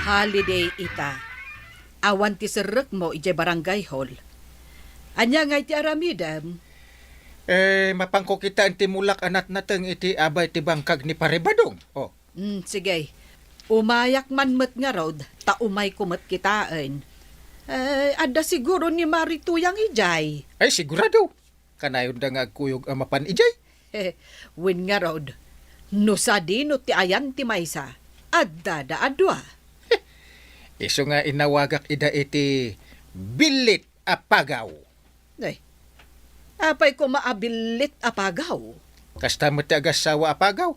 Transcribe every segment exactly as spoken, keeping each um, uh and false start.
Holiday ita. Awan ti serrekmo idiay barangay hall. Ania ngay ti aramidem? Eh, mapanko kitaen ti mulak a natnateng iti abay ti bangkag ni Pare Badong. Oh. Mm, sige. Umayak man met ngarud, ta umayko met kitaen. Eh, adda siguro ni Mari Tuyang idiay. Ay, sigurado. Kanayonda nga agkuyog a mapan idiay. Wen ngarud, no sadino ti ayan ti maysa, addada a dua. Isu nga inawagak ida iti billit a pagaw. Ay, apay koma a billit a pagaw? Kasta met ti agassawa a pagaw.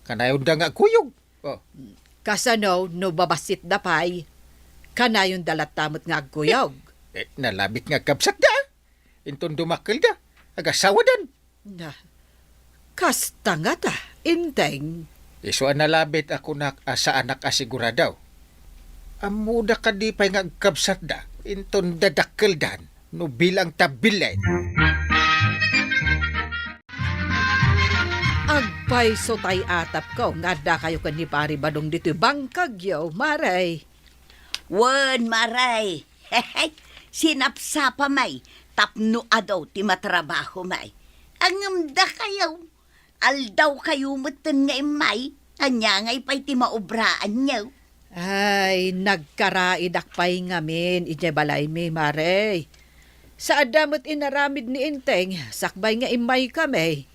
Kanayonda nga agkuyog. Oh. Kasano no babassitda pay? Kanayonda latta met nga agkuyog. Eh, nalabit nga agkabsatda. Inton dumakkelda, agassawadan. Na, kasta ngata, Inteng. Isu a nalabit a kunak a saanak a sigurado. Ammoda kadi pay nga agkabsatda, inton dadakkeldan, no bilang ta billit. Agpayso tay atapko nga addakayo ken ni Pari Badong ditoy bangkagyo, Mare. Wen, Mare. Hehe, sinapsapamay tapno adu ti matrabahomay. Ngem dakayo, aldawkayo metten nga immay, ania ngay pay ti maobraanyo? Ay, nagkaraidak pay ngamin idiay balaymi, Mare. Sa adda met inaramid ni Inteng, sakbay nga immaykami.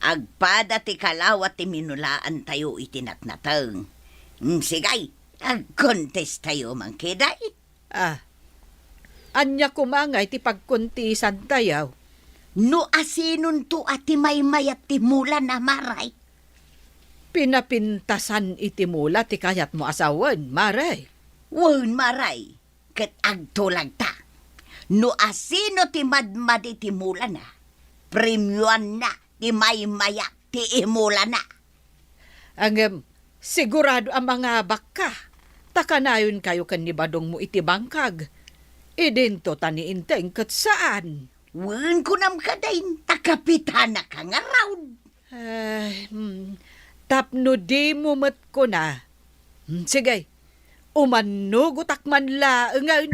Agpada ti kalawa ti minulaantayo iti natnateng. Mm, sige, agkontestayo man kadi. Ah, ania koma ngay ti pagkontisantayo? No asinonto a ti maymayat ti mulana, Mare? Pinapintasan iti mula ti kayatmo a sawen, Mare. Wen, Mare, ket agtulagta. No asino ti madmadi ti mulana, premioanna ti maymayat ti imulana. Ngem, sigurado a mangabakka, ta kanayonkayo ken ni Badongmo iti bangkag. Idinto ta ni Inteng ket saan. Wen, kunam kadin, ta kapitanaka ngarud. Ay, hmm, tapno dimo met kuna. Hmm, sige, umannugotak man laengen.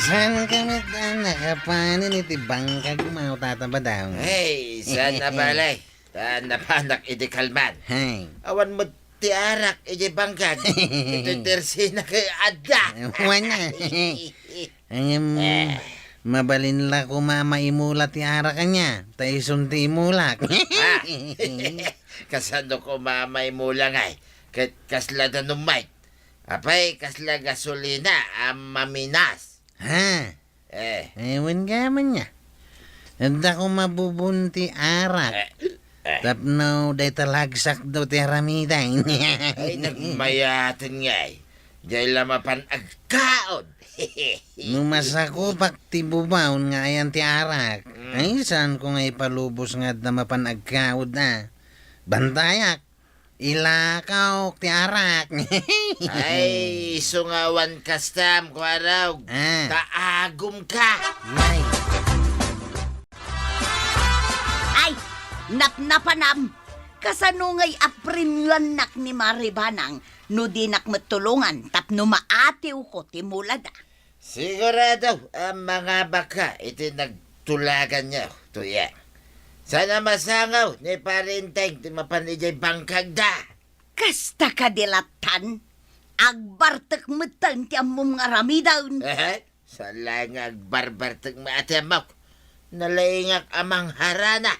Saan ka met a nakapanen iti bangkagmo, Tata Badong? Hey, saan a bale? Ta napanak iti kalman. Hey. Awan met ti arak iti bangkag. Iti tersina kay adda. Wen a. Ngem, eh, mabalin la koma a maimula ti arak ania, ta isun ti imulak. Ah. Kasano koma a maimula ngay? Ket kasla danum met. Apay, kasla gasolina a maminas. Ha? Eh. Eh, wen gayam ania. Adda koma bubon ti arak. Eh, eh. Tapno dayta la agsakdo ti aramiden. Ay, nagmayaten ngay. Diay la mapan agkaod. No masakupak ti bubon nga ayan ti arak, mm, ay, saanko nga ipalubos nga adda mapan agkaod a. Bantayak. Ilakaok ti arak. Ay, isu nga awan kastam, Kuarog. Ah. Ta agumka. Nay. Ay, napnapanam. Kasano ngay a premioannak ni Mari Banang no dinak met tulongan tapno maatiwko ti mulada? Sigurado a mangabakka iti nagtulaganyo, Tuyang. Saan a masangaw ni Pari Inteng ti mapan idiay bangkagda. Kasta kadi lattan, agbartek metten ti ammom nga aramiden. Ehe, saan laeng nga agbarbartek met ti ammok. Nalaingak a mangharana.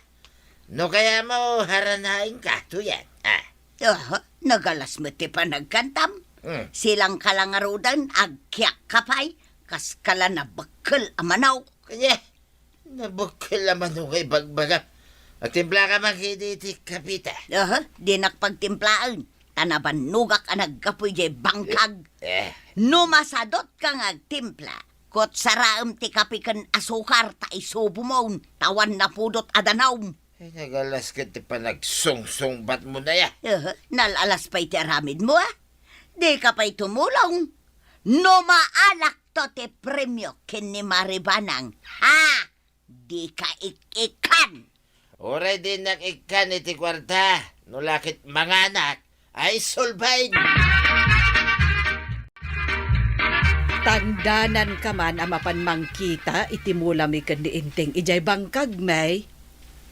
No kayatmo, haranaenka, Tuyang. Ah. Aha, nagalas met ti panagkantam. Hmm. Silangka la ngaruden, agkiakka pay, kaska la nabekkel a manok. Kanya, nabekkel a manok nga ibagbagam. Agtimplaka man kadi iti kapita. Aha, dinak pagtimplaen, ta nabannogak a naggapu idiay bangkag. Eh. No masadutka nga agtimpla, kutsaraem ti kape ken asukar ta isubomon, ta awan napudot a danum. Ay, nagalas ket ti panagsungsungbatmo, Nay, a. Aha, nal-alas pay ti aramidmo, a. Dika pay tumulong. No maalakto ti premio ken ni Mari Banang, ha? Dika ik-ikkan. Uray dinak ikkan iti kuarta, No la ket manganak, ay sulbain. Tangdananka man a mapan mangkita iti mulami ken ni Enteng idiay bangkagmi.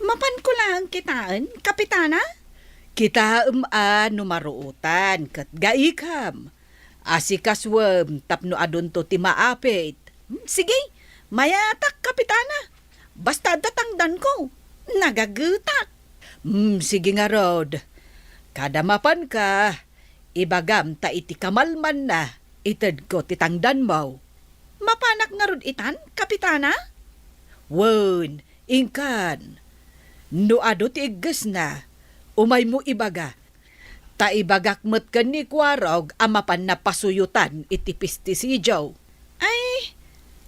Mapanko laeng kitaen, Kapitana? Kitaem a no maruotan ket gaikam. Asikasuem tapno adunto ti maapit. Hmm, sige, mayatak, Kapitana. Basta adda tangdanko, nagagetak. Hmm, sige ngarud. Kada mapanka, ibagam ta iti kamalmanna, itedko ti tangdanmo. Mapanak ngarud itan, Kapitana? Wen, inkan. No adu ti iggesna, umaymo ibaga. Ta ibagak met ken ni Kuarog a mapanna pasuyotan iti pestisidio. Ay,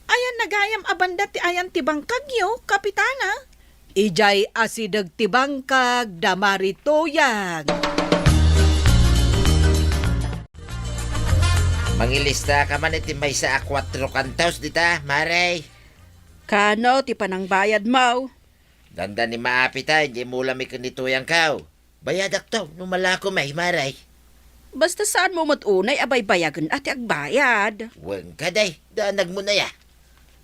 ayanna gayam a banda ti ayan ti bangkagyo, Kapitana? Idiay asideg ti bangkag da Mari Tuyang. Mangilista ka man iti maysa a kuatro kantos dita, Mare. Kano ti panangbayadmo? Dandani maapita, idiay mulami ken ni Tuyangko. Bayadakto no malako may, Mare. Basta saanmo met unay a baybayagen a ti agbayad. Wen kadi, danagmo na ya.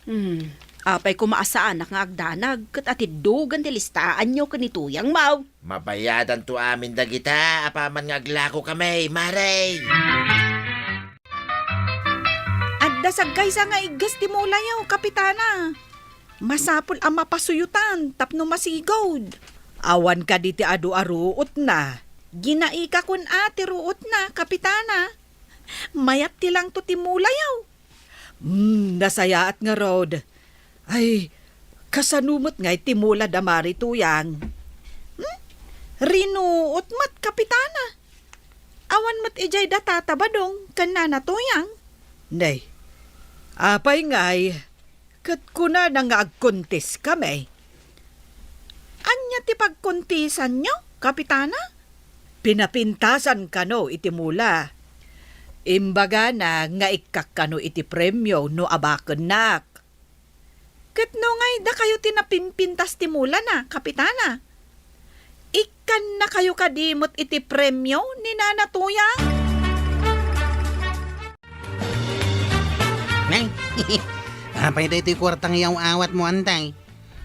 Hmm, apay koma a saanak nga agdanag ket atiddogen ti listaanyo ken ni Tuyangmo? Mabayadanto amin dagita apaman nga aglako kami, Mare. Adda sagkaysa nga igges ti mulayo, Kapitana. Masapul a mapasuyotan tapno masigud. Awan kadi ti adu a ruotna? Ginaika kun a ti ruotna, Kapitana. Mayat ti langto ti mulayo. Hmm, nasayaat ngarud. Ay, kasano met ngay ti mula da Mari Tuyang? Hmm? Rinuot met, Kapitana. Awan met idiay da Tata Badong ken Nana Tuyang. Nay, apay ngay, ket kunana nga agkontis kami. Ania ti pagkontisanyo, Kapitana? Pinapintasan kano iti mula. Imbagana nga ikkak kano iti premio no abakennak. Ket no ngay dakayo ti napimpintas ti mulana, Kapitana? Ikkannakayo kadi met iti premio ni Nana Tuyang? Nay, apay daytoy kuarta nga yaw-awatmo, Antay?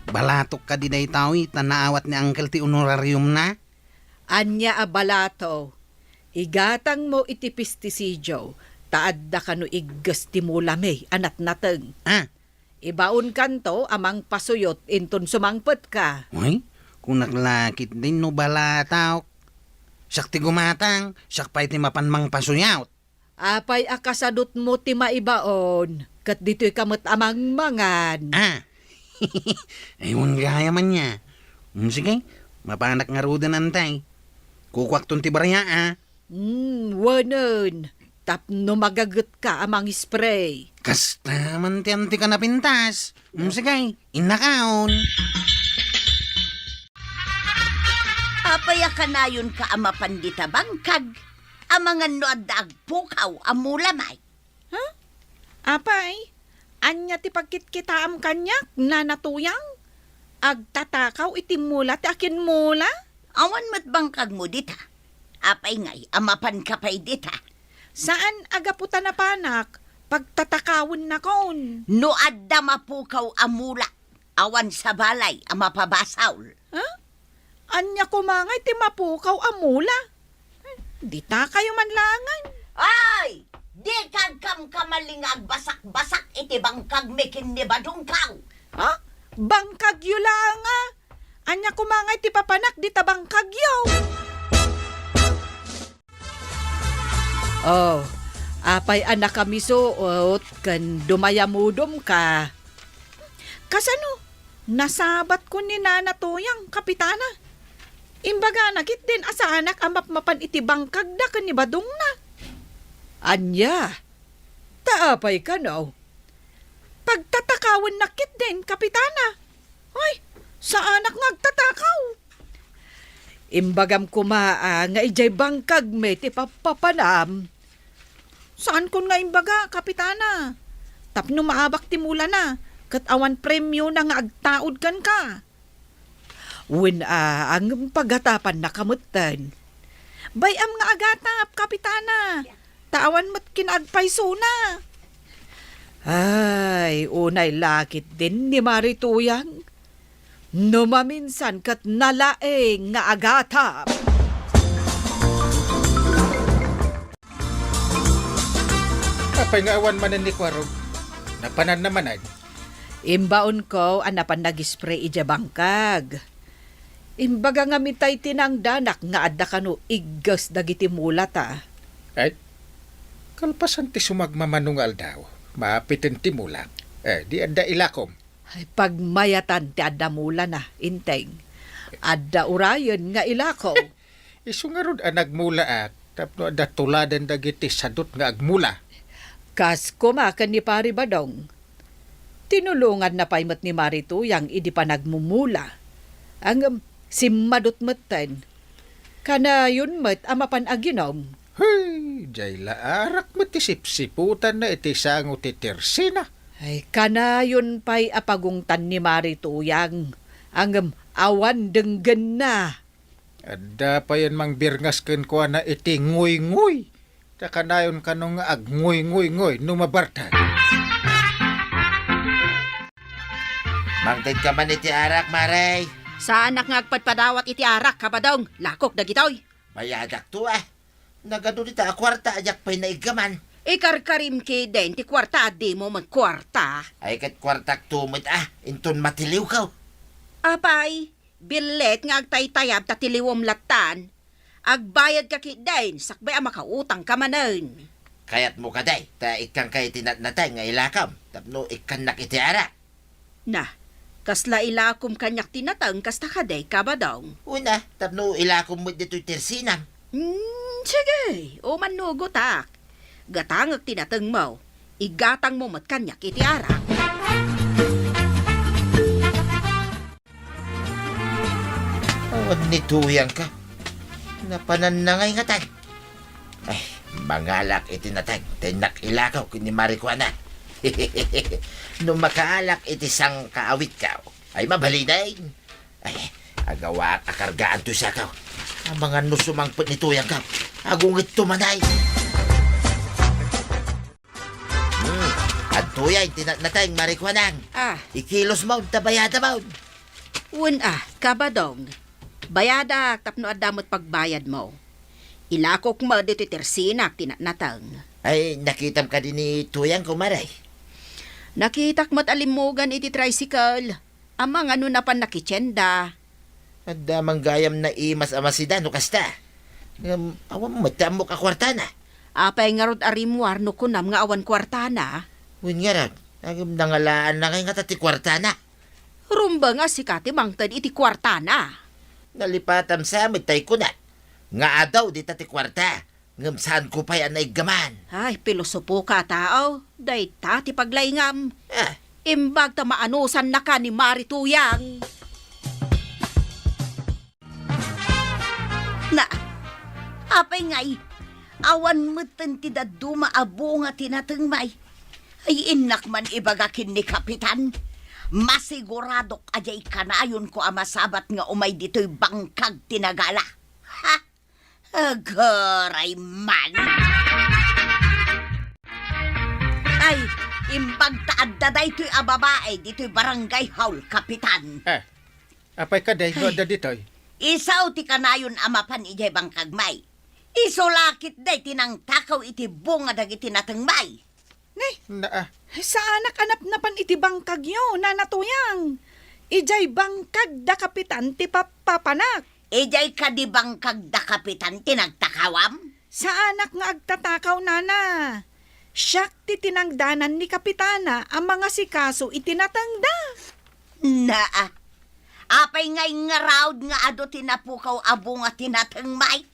Balatok kadi daytoy ta naawat ni Angkel ti honorariumna? Ania a balato? Igatangmo iti pestisidio, ta adda kano igges ti mulami a natnateng. Ah. Ibaonkanto a mangpasuyot inton sumangpetka. Uy, kunak la ketdin no balatok. Siak ti gumatang, siak pay ti mapan mangpasuyot. Apay a kasadutmo ti maibaon, ket ditoyka met a mangmangan? Ah. Ay, wen gayam ania. Mm, sige, mapanak ngaruden, Antay. Kukuakton ti barya, ah. Mm, wenen, tapno magagetka a mangispray. Kasta man ti antika napintas. Mm, sige, innakaon. Apay a kanayonka a mapan dita bangkag? Amangan no adda agpukaw a mula, may. Ha? Apay, ania ti pagkitkitaam kaniak, Nana Tuyang? Agtatakaw iti mula ti akinmula? Awan met bangkagmo dita. Apay ngay a mapanka pay dita? Saan a gapu ta napanak, pagtatakawennakon. No adda mapukaw a mula, awan sa balay a mapabasol. Ha? Ania koma ngay ti mapukaw a mula? Ditakayo man langen. Ay! Dika agkamkamali nga agbasak-basak iti bangkagmi ken ni Badongko. Ha? Bangkagyo laeng a? Ania koma ngay ti papanak dita bangkagyo? Oh, apay a nakamisuot ken dumayamudom ka? Kasano? Nasabatkon ni Nana Tuyang, Kapitana. Imbagana ketdin a saanak a mapmapan iti bangkagda ken ni Badongna. Ania? Ta apay kano? Pagtatakawennak ketdin, Kapitana. Ay, saanak nga agtatakaw. Imbagam koma a nga idiay bangkagmi ti pappapanam. Saankon nga imbaga, Kapitana. Tapno maabak ti mulana, ket awan premiona nga agtaud kenka. Wen a, ngem pagatapannaka metten. Bay-am nga agatap, Kapitana. Ta awan met kinaagpaysona. Ay, unay la ketdin ni Mari Tuyang. No maminsan ket nalaing nga agatap. Apay nga awan manen ni Kuarog? Napananna manen? Imbaonko a napan nag-spray idiay bangkag. Imbaga ngamin tay tinangdanak nga adda kano igges dagiti mulata. Ay, kalpasan ti sumagmamano nga aldaw, maapiten ti mula. Eh, di adda ilakom. Ay, pagmayatan ti adda mulana, Inteng. Adda urayen nga ilako. Isu ngarud a nagmulaak tapno adda tuladen dagiti sadut nga agmula. Kas koma ken ni Pari Badong. Tinulonganna pay met ni Mari Tuyang idi panagmumula. Ngem simmadut metten. Kanayon met a mapan aginom. Hey, diay la arak met ti sipsiputanna iti sango ti tersina. Ay, kanayon pay a pagungtan ni Mari Tuyang, ngem awan denggenna. Adda payen mangbirngas kenkuana iti nguynguy. Ta kanayon kano nga agnguynguynguy no mabartag. Mangted ka man iti arak, Mare. Saanak nga agpadpadawat iti arak, Kabadong. Lakok dagitoy. Bayadakto, a. Nagadu dita a kuarta a diak pay naiggaman. Ikarkarim ketdin ti kuarta a dimo met kuarta. Ay, ket kuartakto met, a. Inton matiliwko. Apay, billit nga agtaytayab ta tiliwem lattan. Agbayadka ketdin, sakbay a makautangka manen. Kayatmo kadi, ta ikkanka iti natnateng nga ilakom, tapno ikkannak iti arak. Na, kasla ilakom kaniak ti nateng kasta kadi, Kabadong? Wen a, tapno ilakom met ditoy tersinam. Hmm, sige, umannugotak. Gatangek ti natengmo, igatangmo met kaniak iti arak. Awan ni Tuyang ka. Napananna ngay ngatay. Ay, mangalak iti nateng, ta innak ilakaw ken ni Mari Kuana. No makaalak iti sangkaawitko, ay mabalinen. Ay, agawaak a kargaan toy sakaw. Amangan no sumangpet ni Tuyang ka. Agungetto manay. Hmm, adtoy ti natnateng, Mari Kuanang. Ah. Ikilos mo, ta bayada mo. Wen a, Kabadong. Bayadak tapno adda met pagbayadmo. Ilakok met ditoy tersinak ti natnateng. Ay, nakitam kadi ni Tuyang, kumare? Nakitak met a limmugan iti tricycle. Amangan no napan nakitienda. Adda man gayam naimas a masida no kasta. Ngem awan met ti ammok a kuartana. Apay ngarud a rimmuar no kunam nga awan kuartana? Wen ngarud, ngem nangalaanna ngay ngata ti kuartana. Rumbeng a sika ti mangted iti kuartana. Nalipatam sa met tay kunam nga adu dita ti kuarta. Ngem saanko pay a naiggaman. Ay, pilosopoka a tao. Dayta ti paglaingam. Ah. Imbag ta maanusannaka ni Mari Tuyang. Na, apay ngay, awan metten ti dadduma a bunga ti natengmay. Ay, innak man ibaga ken ni Kapitan. Masiguradok a diay kanayonko a masabat nga umay ditoy bangkag ti nagala. Ha? Aguray man! Ay, imbag ta adda daytoy a babae ditoy barangay hall, Kapitan. Eh, apay kadi no adda ditoy? Isu ti kanayon a mapan idiay bangkagmay. Isu la ketdi ti nangtakaw iti bunga dagiti natengmay. Ne? Naa. Saanak a napnapan iti bangkagyo, Nana Tuyang. Idiay bangkag da Kapitan ti pappapanak. Idiay kadi bangkag da Kapitan ti nagtakawam? Saanak nga agtatakaw, Nana. Siak ti tinangdanan ni Kapitana a mangasikaso iti natengda. Naa. Apay ngay ngarud nga adu ti napukaw a bunga ti natengmay?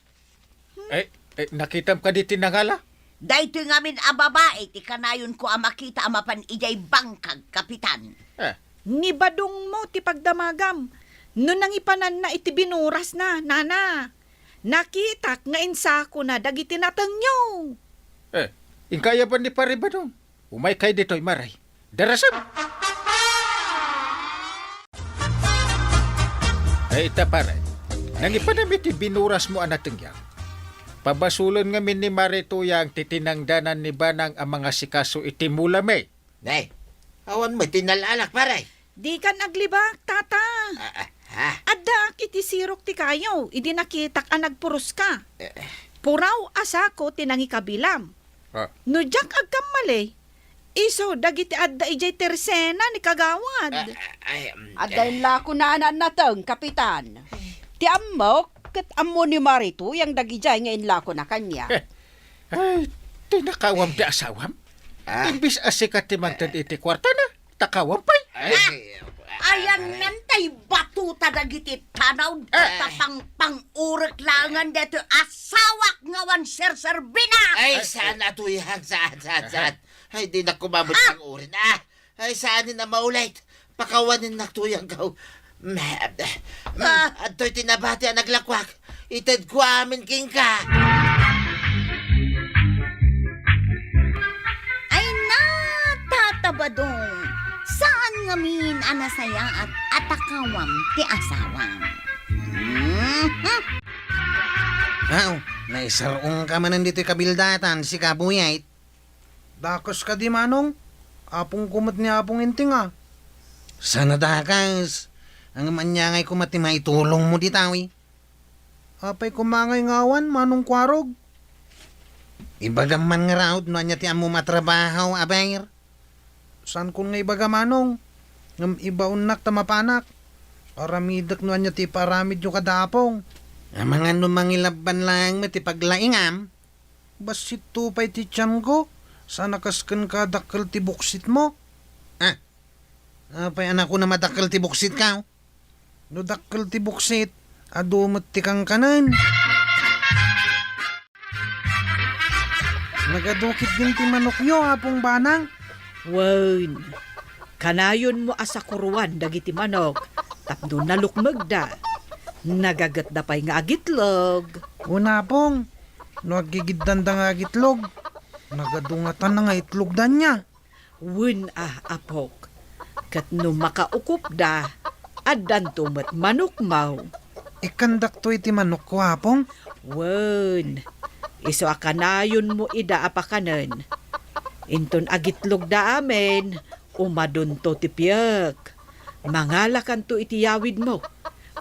Eh, eh, nakitam kadi ti nangala? Daytoy ngamin a babae ti kanayonko a makita a mapan idiay bangkag, Kapitan. Eh. Ni Badong mo ti pagdamagam. No nangipananna iti binurasna, nana. Nakitak nga insakona dagiti natengyo. Eh, inka aya ban ni Pari Badong? Umaykay ditoy, Mare. Darasem! Ay, ita, pare. Nangipanam iti binurasmo a natengyan. Pabasolen ngamin ni Mari Tuyang ti tinangdanan ni Banang a mangasikaso iti mulami. Ne, awan met ti nal-alak, pare. Dikan aglibak, tata. Ah, ah, ha? Addaak iti sirok ti kayo, idi nakitak a nagpuros ka. Eh, eh. Puraw a sako ti nangikabilam. Ah. No diak agkammali, isu dagiti adda idiay tersena ni Kagawad. Ah, ah, ay, mm, Adda eh. Inlako na nateng, Kapitan. Ti ammok, ket ammo ni Mari Tuyang dagidiay nga inlako na kaniak. Eh, ay, tinakawam ti asawam? Ah. Imbis a sika ti mangted iti kuartana, takawam pay. Ay, Ah, ay, ayan ay. Ngan tay batuta dagiti tanaw, Ah. Tapang pang-urek laengan detoy asawak nga awan serserbina. Ay, saan a Tuyang, saan, saan, saan? Ay, dinak kumamot Ah. Pang-urin. Ah, ay, saan a maulit? Pakawanen na Tuyang kaw. Mm, mm, Ah. Adtoy ti nabati a naglakuak. Itedko amin kenka. Ay, natatabadong. Saan ngamin a nasayaat a takawam ti asawam? Mhm. Aw, naisar-ongka manen ditoy kabildatan, sika, Buyet. Dakes kadi, Manong? Apongko met ni Apong Inting a. Saan a dakes? Ngem ania ngay koma ti maitulongmo dita, wi? Apay koma ngay nga awan, Manong Kuarog? Ibagam man ngarud no ania ti ammom a trabaho, aber. Saankon nga ibaga, Manong. Ngem ibaonnak ta mapanak. Aramidek no ania ti ipaaramidyo kada Apong. Amangan no mangilabban laeng met ti paglaingam. Bassitto pay ti tianko, saan a kas kenka dakkel ti buksitmo. Ah, apay a kunam a dakkel ti buksitka? No dakkel ti buksit, adu met ti kankanen. Nagadu ketdin ti manokyo, Apong Banang. Wen, kanayonmo a sakuroan dagiti manok tapno nalukmegda. Nagagetda pay nga agitlog. Wen, Apong, no aggigiddanda nga agitlog, nagadu ngatan nga itlogda nia. Wen a, apok, ket no makaukopda, addanto met manokmo. Ikkandakto iti manokko, Apong? Wen, isu a kanayonmo ida a pakanen. Inton agitlogda amin, umadunto ti piek. Mangalakanto iti yawidmo.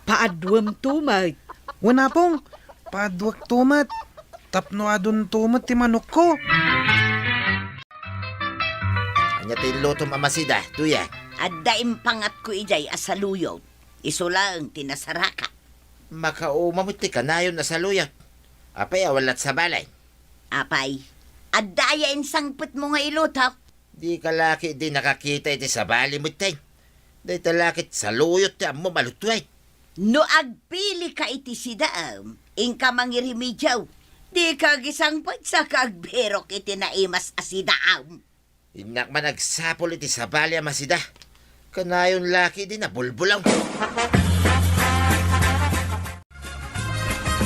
Paaduemto met. Wen, Apong, paaduekto met. Tapno adunto met ti manokko. Ania ti inlutom a masida, Tuya? Adda impangatko idiay a saluyot. Isu laeng ti nasaraka. Makauma met ti kanayon a saluyot. Apay a wala ti sabali? Apay, adda aya insangpetmo nga iluto? Dika la ketdi nakakita iti sabali met, tay. Dayta la ket saluyot ti ammom a lutuek. No agpilika iti sidaam, inka mangirimediak. Dika agisangpet saka agbirok iti naimas a sidaam. Innak man agsapul iti sabali a masida. Kanayon la ketdi nabulbulaw.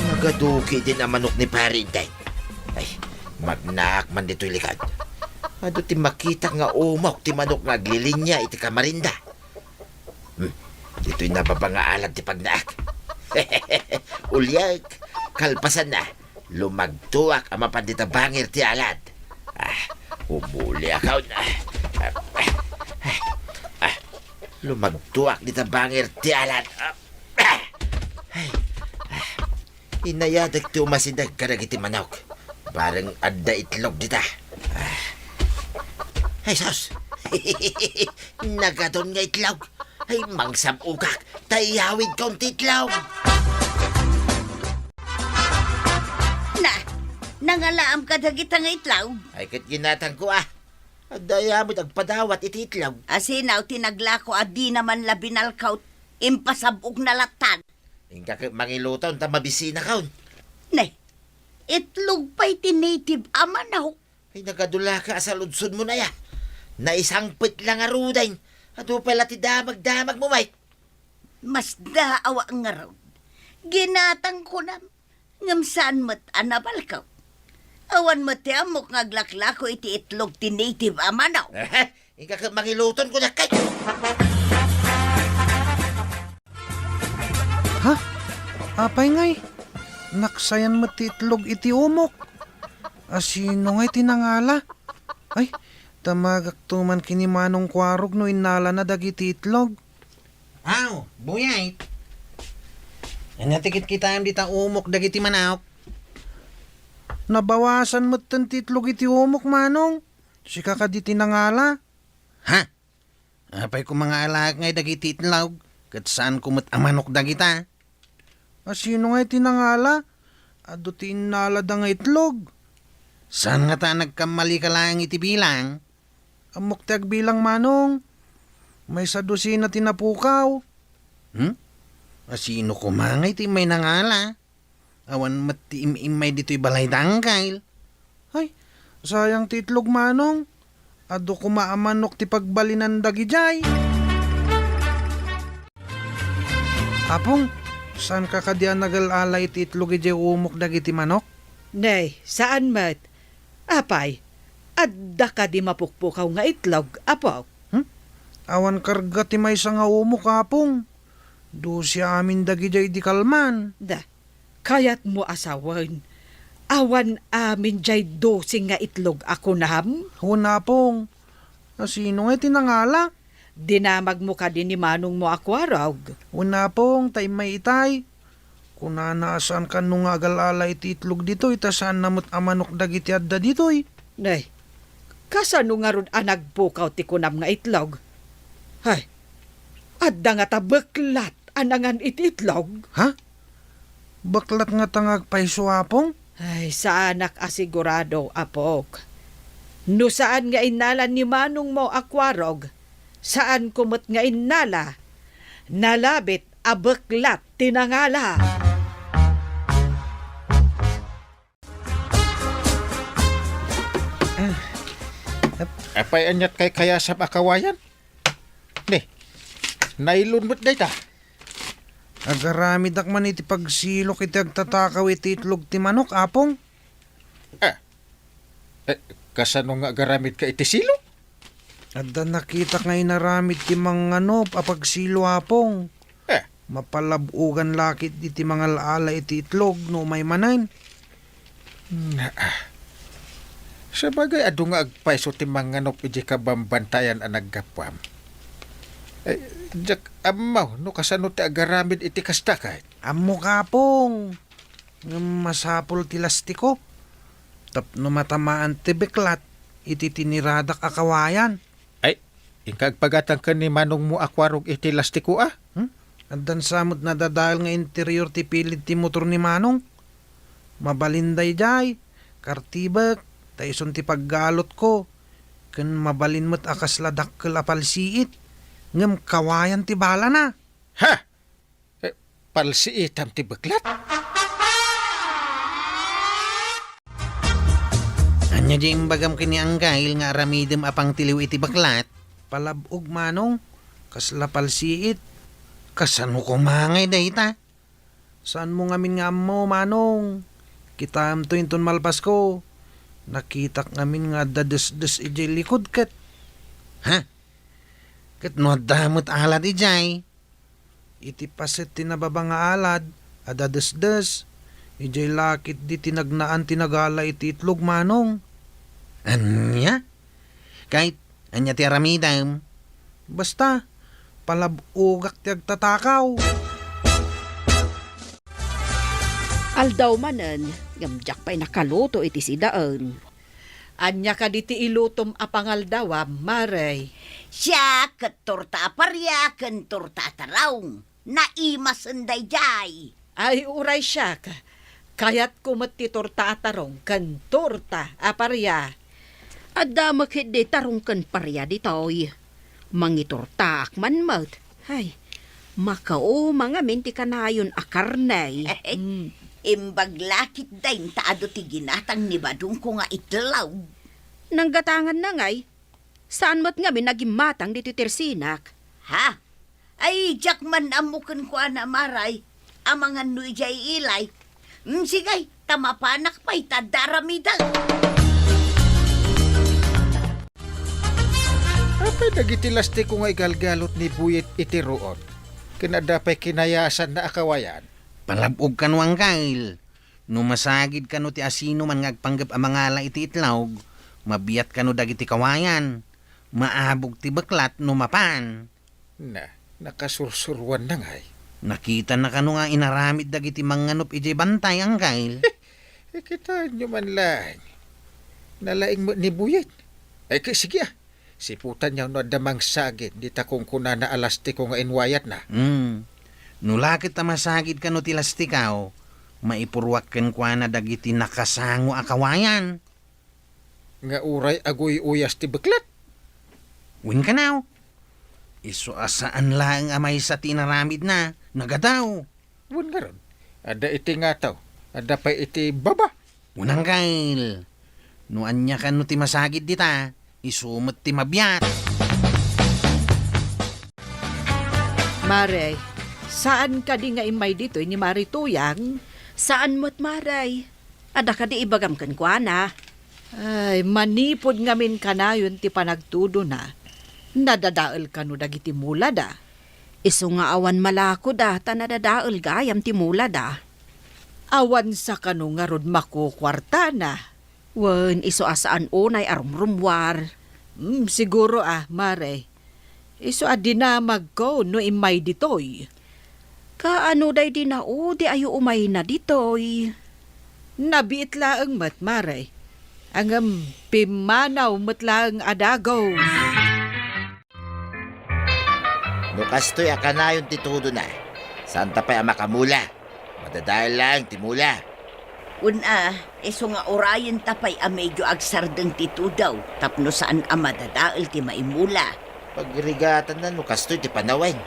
Nagadu ketdin a manok ni Pari Inday. Ay, magnaak man ditoy likad. Adu ti makitak nga umok ti manok nga aglilinia iti kamarinda. Hmm, ditoy nababa nga alad ti pagnaak. Uliak, kalpasanna, lumagtuak a mapan dita bangir ti alad. Ah, umuliak. Ah, ah, ah, lumagtuak dita bangir ti alad. Ah, ah, ah. Inayadek ti umasideg kadagiti manok. Bareng adda itlog dita. Ah. Ay, sus! Nagadun nga itlog. Ay, mangsab-okak, ta iyawidkon ti itlog. Na, nangalaam kadagita nga itlog? Ay, ket ginatangko, ah. Adda aya met agpadawat iti itlog. Asino ti naglako a dina man la binalkaw, impasab-okna lattan. Inka ket mangiluton ta mabisinakon. Ne, itlog pay ti native a manok. Ay, nagadu la ka a saludsodmon aya. Naisangpet la ngaruden. Adu pay la ti damagdamagmo, Mike. Masdaaw ngarud. Ginatangko nam, ngem saan met a nabalkaw. Awan met ti ammok nga aglaklako iti itlog ti native a manok. Inka ket mangiluton, kunak kay. Ha? Apay ngay? Naksayan met ti itlog iti umok. A, sino ngay ti nangala? Ay, damagakto man ken ni Manong Kuarog no innalana dagiti itlog. Aw, Buyay. Ania ti kitkitaem dita umok dagiti manok? Nabawasan metten ti itlog iti umok, Manong. Sika kadi ti nangala? Ha? Apay koma nga alaek ngay dagiti itlog, ket saanko met a manok dagita? A, sino ngay ti nangala? Adu ti innalada nga itlog. Saan ngata a nagkammalika laeng iti bilang? Ammok ti agbilang, Manong. Maysa dosina ti napukaw. Hmm? A, sino koma ngay ti immay nangala? Awan met ti im-immay ditoy balay da, Angkel. Ay, sayang ti itlog, Manong. Adu koma a manok ti pagbalinan dagidiay. Apong, saanka kadi a nagal-ala iti itlog idiay umok dagiti manok? Nay, saan met. Apay, adda kadi mapukpukaw nga itlog, Apok? Hmm? Awan karga ti maysa nga umok, Apong. Dose amin dagidiay idi kalman. Da, kayatmo a sawen, awan amin diay dose nga itlog a kunam? Wen, Apong. A, sino ngay ti nangala? Dinamagmo kadi ni manongmo a Kuarog? Wen, Apong, ta immay itay. Kunana a saan kano nga agal-ala iti itlog ditoy, ta saanna met a manok dagiti adda ditoy. Nay, kasano ngarud a nagpukaw ti kunam nga itlog? Hay, adda ngata beklat a nangan iti itlog? Ha? Beklat ngata nga agpayso, Apong? Ay, saanak a sigurado, Apok. No saan nga innala ni manongmo a Kuarog, saanko met nga innala. Nalabit a beklat ti nangala. Apay, ania't kaykayasam a kawayan? Ne, nailon met dayta. Agaramidak man iti pagsilok iti agtatakaw iti itlog ti manok, Apong. Ah, eh, kasano nga agaramidka iti silo? Adda nakitak nga inaramid ti manganop a pagsilo, Apong. Eh. Mapalab-ogan la ketdi ti mangal-ala iti itlog no umay manen. Naa. Sabagay, adu nga agpayso ti manganop idiay kabambantayan a naggapuam. Eh, diak ammo no kasano ti agaramid iti kasta ket. Ammok, Apong. Ngem masapul ti lastiko. Tapno matamaan ti beklat iti tiniradak a kawayan. Ay, inka agpagatang ken ni manongmo a Kuarog iti lastiko a? Hmm? Addan sa met nadadael nga interior ti pilid ti motor ni Manong. Mabalin daydiay, kartibek, ta isun ti paggalutko. Ken mabalin met a kasla dakkel a palsiit. Ngem kawayan ti balana. Ha? Eh, palsiitam ti beklat? Ania di imbagam ken ni Anggail nga aramidem a pangtiliw iti beklat? Palab-og, Manong. Kasla palsiit. Kasano koma ngay dayta? Saanmo ngamin nga ammo, Manong. Kitaemto inton malpasko. Nakitak ngamin nga adda desdes idiay likud ket. Ha? Ket no adda met alad idiay? Iti paset ti nababa nga alad, adda desdes. Idiay la ketdi ti nagnaan ti nagala iti itlog, Manong. Ania? Ket ania ti aramidem? Basta, palab-ogak ti agtatakaw. Aldaw manen, ngem diak pay nakaluto iti sidaen. Ania kadi ti ilutom a pangaldawam, Mare? Siak, ket torta a paria ken torta a tarong. Naimasen daydiay. Ay, uray siak. Kayatko met ti torta a tarong ken torta a paria. Adda met ketdi tarong ken paria ditoy. Mangitortaak man met. Ay, makauma ngamin ti kanayon a karne. Mm. Imbag la ketdin ta adu ti ginatang ni badongko nga itlog. Nanggatanganna ngay? Saan met ngamin a gimmatang ditoy tersinak? Ha? Ay, diak man ammo kenkuana, Mare. Amangan no idiay ilay. Mm, sige, ta mapanak pay ta adda aramidek. Apay dagiti lastiko nga igalgalot ni Buyet iti ruot? Ken adda pay kinayasanna a kawayan. Palab-og kano, Angkel. No masagid kano ti asinoman nga agpanggep a mangala iti itlog, mabiat kano dagiti kawayan. Maabog ti beklat no mapan. Na, nakasursuruanna ngay. Nakitana kano nga inaramid dagiti mangnganup idiay bantay, Angkel. Ikitaenyo man laeng. Nalaing met ni Buyet. Ay, ke-, sige, ah. Siputanyo no adda mangsagid dita kunkunana a lastiko nga inwayatna. Hmm. No la ket ta masagid kano ti lastikaw, maipuruak kenkuana dagiti nakasango a kawayan. Nga uray aguy-uyas ti beklat? Wen kanaw. Isu a saan laeng a maysa ti inaramidna, nagadaw. Wen ngarud, adda iti ngataw, adda pay iti baba. Wen, Angkel. No ania kano ti masagid dita, isu met ti mabiat. Mare, saan kadi nga immay ditoy ni Mare Tuyang? Saan met, Mare. Adda kadi ibagam kenkuana? Ay, manipud ngamin kanayon ti panagtudona, nadadael kano dagiti mulada? Isu nga awan malakoda ta nadadael gayam ti mulada. Awan sa kano ngarud makukuartana? Wen, isu a saan unay a rumrummuar. Hmm, siguro a, Mare. Isu a dinamagko no immay ditoy. Kaano daydi naudi a umayna ditoy? Nabiit laeng met, Mare. Ngem pimmanaw met laeng a dagos. No kastoy a kanayon ti tudona, saanta pay a makamula. Madadael laeng ti mula. Wen a, isu nga urayenta pay a medyo agsardeng ti tudaw tapno saan a madadael ti maimula. Pagrigatanna no kastoy ti panawen.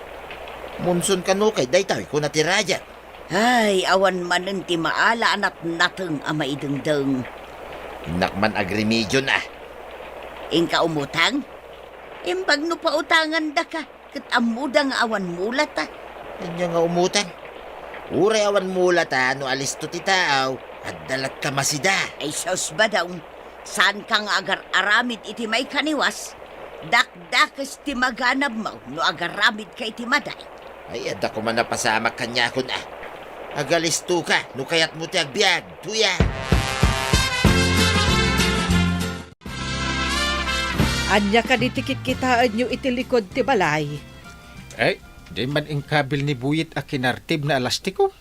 Monson kano kay daytoy, kuna ti radia. Ay, awan manen ti maala a natnateng a maidengdeng. Innak man agremediona. Inka umutang? Imbag no pautangandaka. Ket ammoda nga awan mulata. Ania nga umutang? Uray awan mulata no alisto ti tao, adda latta masida. Ay sus, Badong, saanka nga agar-aramid iti maikaniwas? Dakdakes ti maganabmo no agaramidka iti maday. Ay, adda koma napasamak kaniakon a. Agalistoka no kayatmo ti agbiag, Tuya. Ania kadi ti kitkitaenyo iti likud ti balay? Ay, di man inkabil ni Buyet a kinartibna a lastiko.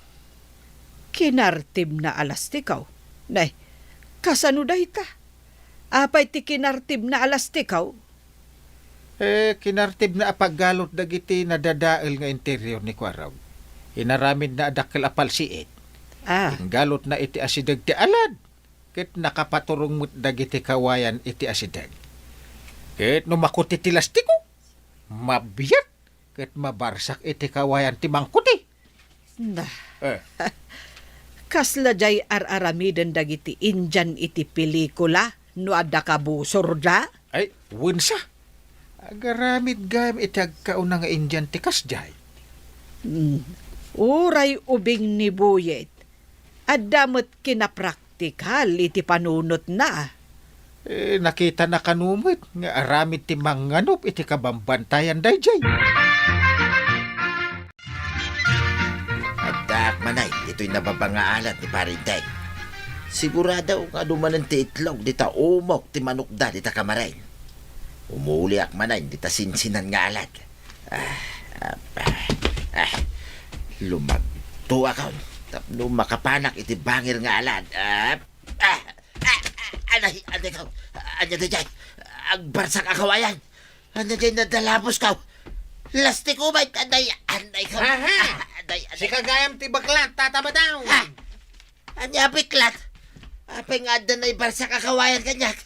Kinartibna a lastiko? Nay, kasano dayta? Apay ti kinartibna a lastiko? Eh, kinartibna a paggalot dagiti nadadael nga interior ni Kuarog. Inaramidna a dakkel a palsiit. Ah. Inggalotna iti asideg ti alad. Ket nakapaturong met dagiti kawayan iti asideg. Ket no makuti ti lastiko, mabiat ket mabarsak iti kawayan ti mangkuti. Nah. Eh. Kasla diay ar-aramiden dagiti Indian iti pelikula no adda kabusorda? Ay, wensa. Agaramid gayam iti agkauna nga Indian ti kasdiay. Hmm. Uray ubing ni Buyet, adda met kinapraktikal iti panunotna. Eh, nakitana kano met nga aramid ti mangnganup iti kabambantayan daydiay. Addaak manay ditoy nababa nga alad ni Pare Inday. Sigurado nga adu manen ti itlog dita umok ti manokda dita kamaren. Umuliak manay dita sinsinan nga alad. Ah, ah, ah. Lumagtoakon tapno makapanak iti bangir nga alad. Ah, ah, ah, ah, anay, anay ko. Ania daydiay? Agbarsak a kawayan. Ania diay nadalabos ko? Lastiko met, anay, anay ko. Aha! Anay, anay. Sika gayam ti beklat, Tata Badong. Ha? Ania a beklat? Apay nga adda naibarsak a kawayan kaniak?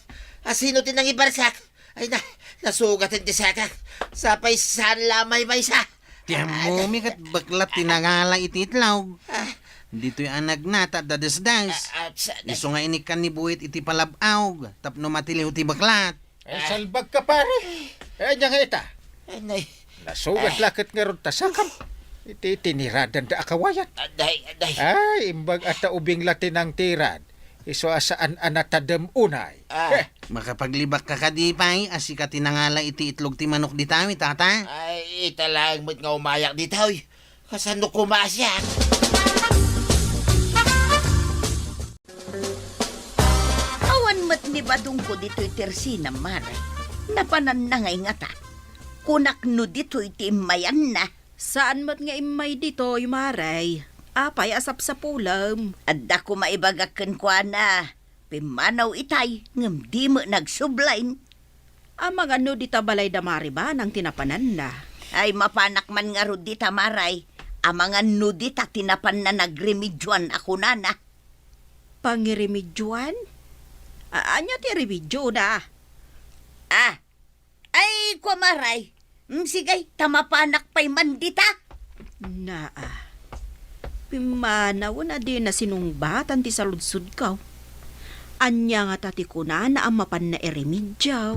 Asino ti nangibarsak? Ay na, nasugaten ti sakak. Sapay saan la a maymaysa. Ti ammomi ket beklat ti nangala iti itlog. Ah. Ditoy a nagnata, dadesdes. Ah, ah, sa- Isu nga inikkan ni Buyet iti palab-aw tapno matiliw ti beklat. Ay, ah, salbag ka, pare. Eh, ania nga ita? Anay. Nasugat, eh, la ket ngarud ta sakam. Iti tiniradan da a kawayan. Aday, aday. Ay, imbag a ta ubing la ti nangtirad. Isu a saan a natadem unay. Ah. Eh. Makapaglibakka kadi pay a sika ti nangala iti itlog ti manok ditawi, Tata? Ay, ita laeng met nga umayak ditawi. Kasano koma siak? Awan met ni badongko ditoy tersina, Mare. Napananna nga ingata. Kunak no ditoy ti immayanna. Saan met nga immay ditoy, Mare. Apay a sapsapulem? Adda koma ibagak kenkuana. Pimmanaw itay, ngem di met nagsublain. Amangan no dita balayda Mare Banang ti napananna. Ay, mapanak man ngarud dita, Mare. Amangan no dita ti napanna nagremedioan a kunana. Pangiremedioan? A-, ania ti remediona? Ah, ay, kua, Mare. Mm, sige, ta mapanak pay man dita. Naa. Pimmanawen a dina sinungbatan ti saludsodko. Ania ngata ti kunana a mapanna iremedio?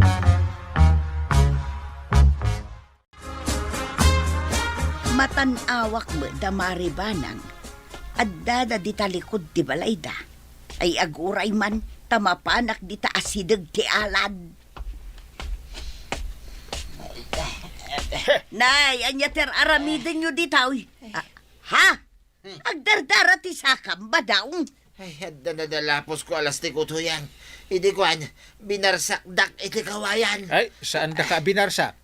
Matan-awak met da Mare Banang. Addada dita likud ti balayda. Ay aguray man, ta mapanak dita asideg ti alad. Nay, ania ti ar-aramidenyo ditoy? Ah, ha? Agdardara ti sakam, Badong? Ay, adda nadalapusko a lastiko, Tuyang. Idi kuan, binarsakdak iti kawayan. Ay, saandaka a binarsak?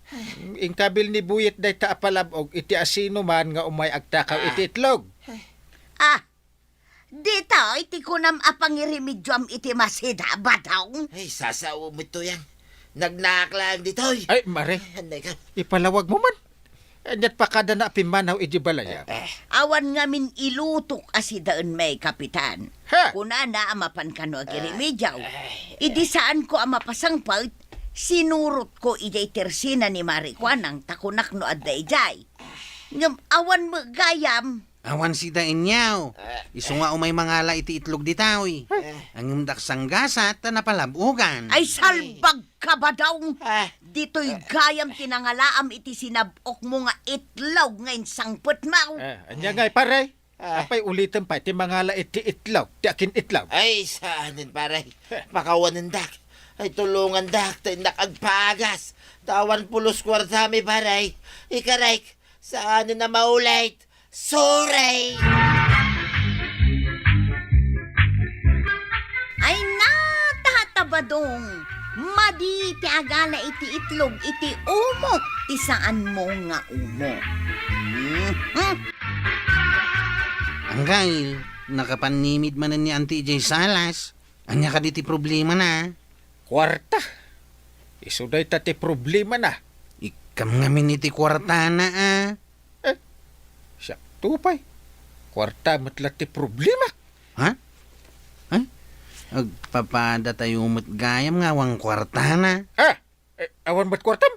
Inkabil ni Buyet dayta a palab-og iti asinoman nga umay agtakaw Ah. iti itlog. Ah, ditoy ti kunam a pangiremedioam iti masida, Badong? Ay, sasao met, Tuyang. Nagnaak laeng ditoy. Ay, Mare. Ay, anay ka. Ipalawag mo man. Aniat pakadana a pimmanaw iti balay, ah? Eh, eh. Awan ngamin ilutok a sidaen, may Kapitan. Ha? Kunana a mapan kano agiremediaw. Eh, eh. Idi saanko a mapasangpet, sinurotko idiay tersina ni Mare Kuanang ta kunak no adda idiay. Ngem awan met gayam. Awan sidaenyo. Eh. Isu nga umay mangala iti itlog ditoy. Eh. Ngem dak sanggasat ta napalab-ogan. Ay, salbag ka, Badong! Ah. Ditoy Ah. gayam ti nangalaam iti sinab-okmo nga itlog nga insangpetmo. Ah, ania ngay, pare? Ah. Apay ulitem pay ti mangala iti itlog, ti akin itlog? Ay, saanen, pare. Eh. Pakawanendak. Ay, tulongandak, ta innak agpagas. Ta awan pulos kuartami, pare. Ikarek, saanen a maulit. Sorry! Ay, natatabadong! Madi ti agala iti itlog iti umok ti saanmo nga umok. Mhm. Anggail, nakapannimid manen ni Auntie idiay salas. Ania kadi ti problemana? Kuarta. Isu dayta ti problemana. Ikkam ngamin iti kuartana, a. Eh, siak to pay. Kuarta met la ti problema. Ha? Ay, agpapadatayo met gayam nga awan kuartana. Ah, eh, awan met kuartam?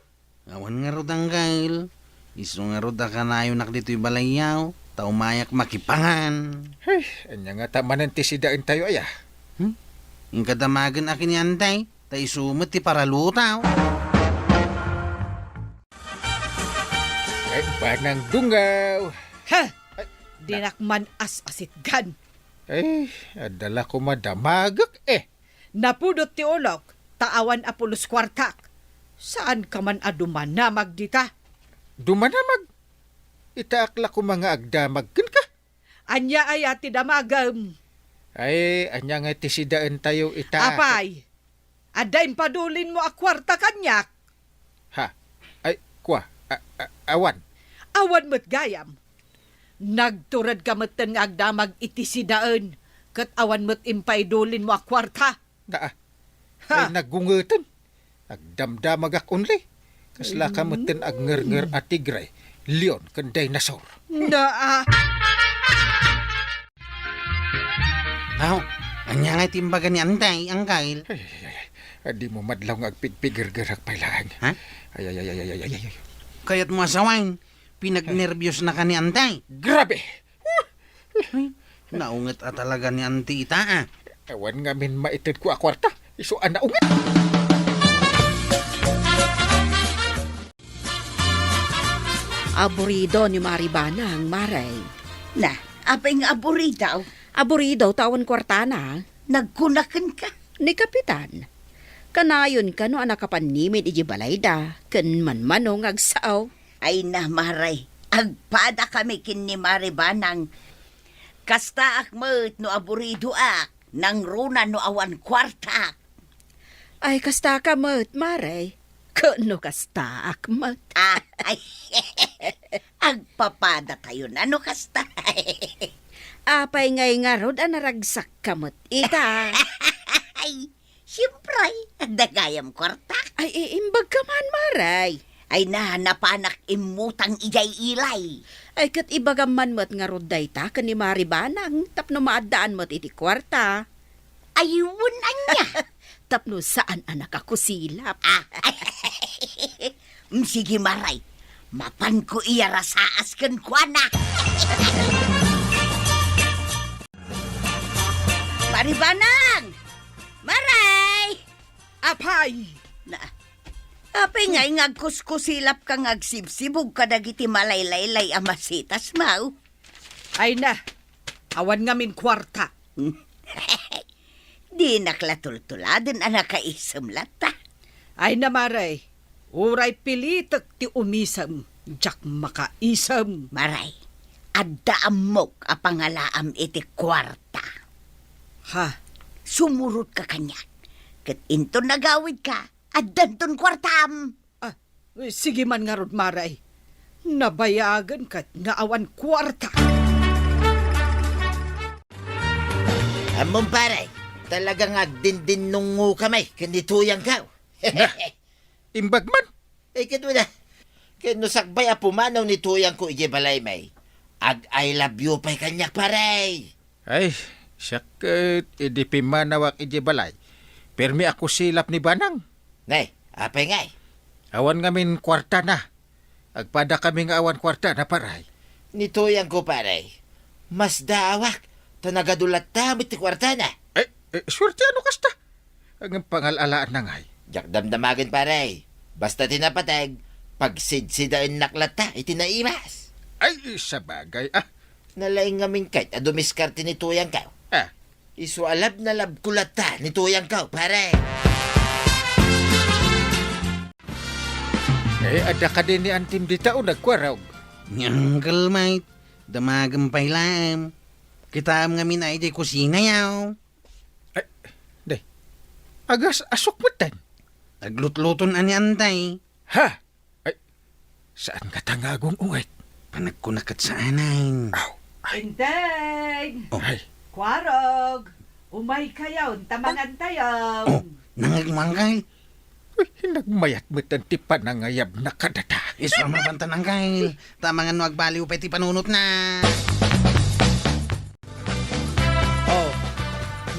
Awan ngarud, Anggail. Isu ngarud a kanayonak ditoy balayyo, ta umayak makipangan. Ay, ania ngata manen ti sidaentayo, aya? Hmm? Inka damagen a ken ni Antay, ta isu met ti paralutaw. Ay, banang dungaw. Ha? Ay, dinak man as-asitgan. Ay, adda la koma damagek, eh. Napudot ti ulok, ta awan a pulos kuartak. Saanka man a dumanamag dita? Dumanamag? Itaak la koma nga agdamag kenka. Ania aya ti damagem? Ay, ania nga ti sidaentayo ita? Apay, adda impadulinmo a kuarta kaniak? Ha? Ay, kua, a, a, awan. Awan met gayam. Nagturedka metten nga agdamag iti sidaen, ket awan met impaidulinmo a kuarta. Daa. Ha? Ay, nagungeten. Agdamdamagak only. Kasla ka metten agngerngeran a tigre, leon, ken dinosaur. Naa. Aw, ania nga ti imbaga ni Antay, Anggail? Ay, ay, ay, ay. Dimo madlaw nga agpigpigergerak pay laeng. Ha? Ay, ay, ay, ay, ay, ay, ay, ay. Kayatmo a sawen, pinagnerbiosnaka ni Antay. Grabe! Ay, naunget a talaga ni Auntie ita, a. Awan ngamin maitedko a kuarta. Isu a naunget. Aburido ni Mari Banang, Mare. Na, apay nga aburido? Aburido ta awan kuartana. Nagkuna kenka? Ni Kapitan. Kanayon kano a nakapannimid iti balayda, ken manmano nga agsao. Ay na, Mare, Agpadakami ken ni Mari Banang. Kastaak met no aburidoak, nangruna no awan kuartaak. Ay, kastaka met, Mare. Ken no kastaak met. Ah, ay, agpapadatayon a no kasta. Apay ngay ngarud a naragsakka met ita? Ay, siempre, adda gayam kuarta. Ay, i-, imbagka man, Mare. Ay na, napanak immutang idiay ilay. Ay, ket ibagam man met ngarud dayta ken ni Mari Banang tapno maaddaan met iti kuarta. Ay, wen ania? Tapno saan a nakakusilap. Ah, ay, mm, sige, Maray. Mapanko iya rasaas kenkuana. Mari Banang! Maray! Apay! Na, apay ngay nga agkuskusilap ka nga agsibsibog kadagiti malaylaylay a masitas, maw? Ay na, awan ngamin kuarta. Dinak la tultuladen a nakaisem latta. Ay na, Maray, uray pilitek ti umisem, diak makaisem. Maray, adda ammok a pangalaam iti kuarta. Ha? Sumurotka kaniak. Ket inton nagawidka, addanton kuartam. Ah, sige man ngarud, Maray. Nabayagen ket nga awan kuarta. Ammom, pare, talaga nga agdindinnungoka met ken ni Tuyangko. Na, imbag man. Ay, ket wala. Ket no sakbay a pumanaw ni Tuyangko idiay balay met, ag-I love you pay kaniak, pare. Ay, siak ket idi pimmanawak idiay balay, permi a kusilap ni Banang. Nay, apay ngay? Awan ngamin kuartana. Agpadakami nga awan kuartana, pare. Ni Tuyangko, pare, masdaawak, ta nagadu latta met ti kuartana. Eh, eh, suerte a no kasta. Ngem pangal-alaanna ngay. Diak damdamagen, pare. Basta ti napateg, pagsidsidaennak latta iti naimas. Ay, sabagay, ah. Nalaing ngamin ket a dumiskarte ni Tuyangko. Ah. Isu a love na love ko latta ni Tuyangko, pare. Eh, adda kadi ni Antim dita o nagkuarog? Ni Uncle Mike, damagem pay laeng. Kitaem ngamin a idiay kusina, yaw. Ay, day. Agas-asok metten. Aglutluton a ni Antay. Ha? Ay, saan ngata nga agung-unget? Panagkuna ket saanen. Aw, ay. Inteng! Oh. Ay. Kuarog! Umaykayon, ta mangantayon. Oh, nangngeg, Uncle. Uy, nagmayat metten ti panangayabna kadata. Isu a mapantan, Uncle. Ta amangan no agbaliw pay ti panunotna. Oh,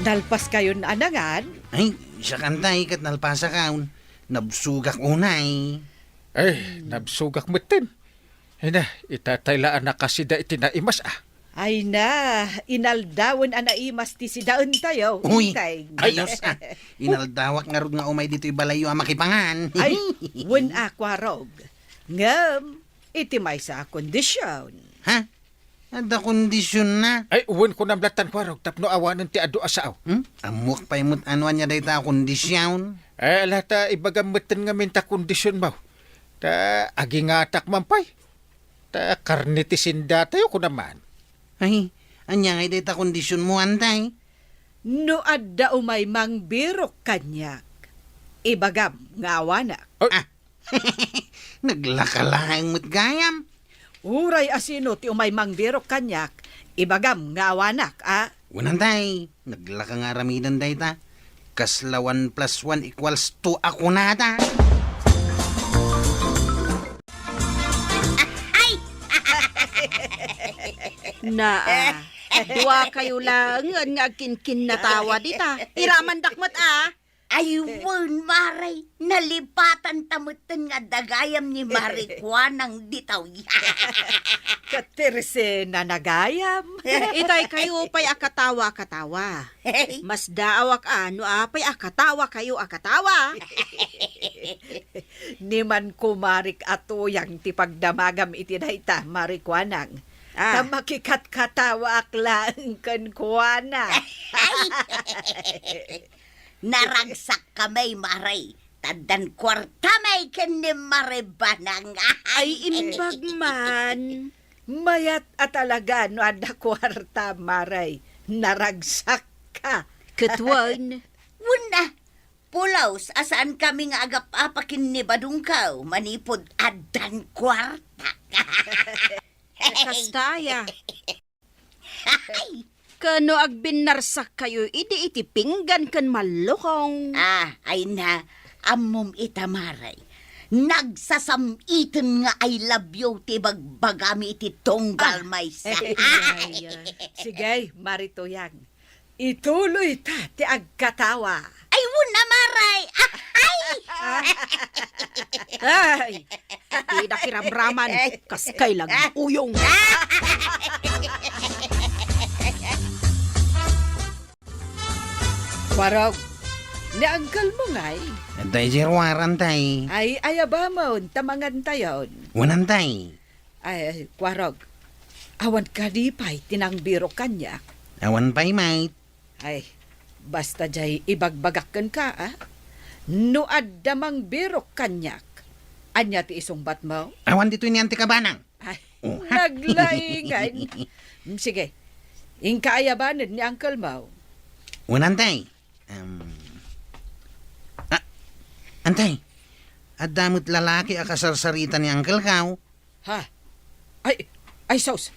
nalpaskayon a nangan? Ay, siak, Antay, ket nalpasakon. Nabsogak unay. Ay, nabsogak metten. Ay na, itatay la a nakasida iti naimas, ah. Ay na, inaldawen a naimas ti sidaentayo, Uy, Inteng. Ayos, ah. Inaldawak ngarud nga umay ditoy balayyo a makipangan. Ay, wen a, Kuarog. Ngem, iti maysa a kondision. Ha? Adda kondisionna? Ay, wen, kunam lattan, Kuarog, tapno awanen ti adu a sao. Hmm? Ammoak pay met no ania dayta a kondisyon. Eh, ala ta ibagam metten ngamin ta kondisyon, maw. Ta agingatak man pay. Ta karne ti sindatayo, kunam man. Ay, ania ngay dayta kondisyon mo, Antay? No adda umay mangbirok kaniak, ibagam nga awanak. Ay. Ah, naglaka laeng met gayam. Uray a sino ti umay mangbirok kaniak, ibagam nga awanak, a? Wen, Antay, naglaka nga aramiden dayta. Kasla one plus one equals two a kunada. Ay! Naa, duakayo laengen nga agkinkinnatawa dita. Iramandak met, a? Ay, wen, Mare, nalipatan ta metten nga adda gayam ni Mare Kuanang ditaw. Katersena na gayam. Itay kayo pay a katawa a katawa. Masdaawak a no apay a katawa kayo a katawa. Ni man kumarik a tuyang ti pagdamagam iti dayta, Mare Kuanang. Ah. Ta makikatkatawaak laeng kenkuana. Ay! Naragsak kami, Mare, addan kuarta may ken ni Mare Banang. Ay, imbag man. Mayat a talaga no adda kuarta, Mare. Naragsakka. Ket wen? Wen a, pulos a saankami nga agap-apa ken ni Badongko manipud addan kuarta. Kasta aya. Ay! Ken no agbinnarsak kayo idi iti pinggan ken mallukong. Ah, ay na, ammom ita, Mare. Nagsasam-iten nga I love you ti bagbagami iti tunggal maysa. Ay, ay, ay. Sige, Mare Tuyang. Ituloy ta ti agkatawa. Ay, wen a, Mare! Ay! Ay! Ti da kiramraman, kas kay laguyong. Warog, ni uncle mo ngay? Adda idiay ruar, Antay. Ay, ayabamon, ta mangantayon. Wen, Antay. Ay, Warog, awan kadi pay ti nangbirok kaniak? Awan pay met. Ay, basta jay ibagbagak kenka, a? No adda mangbirok kaniak, ania ti isungbatmo? Awan ditoy ni Anti Kabanang. Ay, oh, naglaingan. Mm, sige, inka ayabanen ni uncle mo. Wen, Antay. Em, ah, Antay, adda met lalaki a kasarsarita ni uncle ko. Ha? Ay, ay, sus!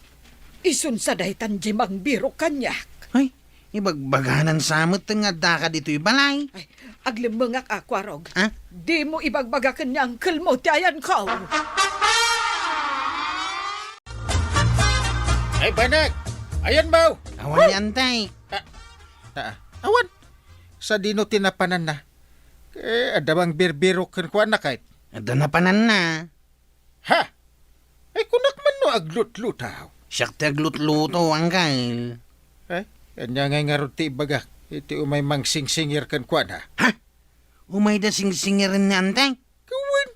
Isunsa daytan di mangbirok kaniak? Ay, ibagbaganan sa met nga addaka ditoy balay. Ay, aglemmengak a, Warog. Ha? Dimo ibagbaga ken ni uncle mo ti ayanko. Ay, Banag! Ayanmo! Awan ni Antay. Ah, ah, awan. Sadino ti napananna? Eh, adda mangbirbirok kenkuana ket? Adda napananna. Ha? Ay, kunak man no aglutlutaw. Siak ti aglutluto, uncle. Eh, ania ngay ngarud ti ibagak iti umay mangsingsingir kenkuana? Ha? Umayda singsingir ni Antay? Wen.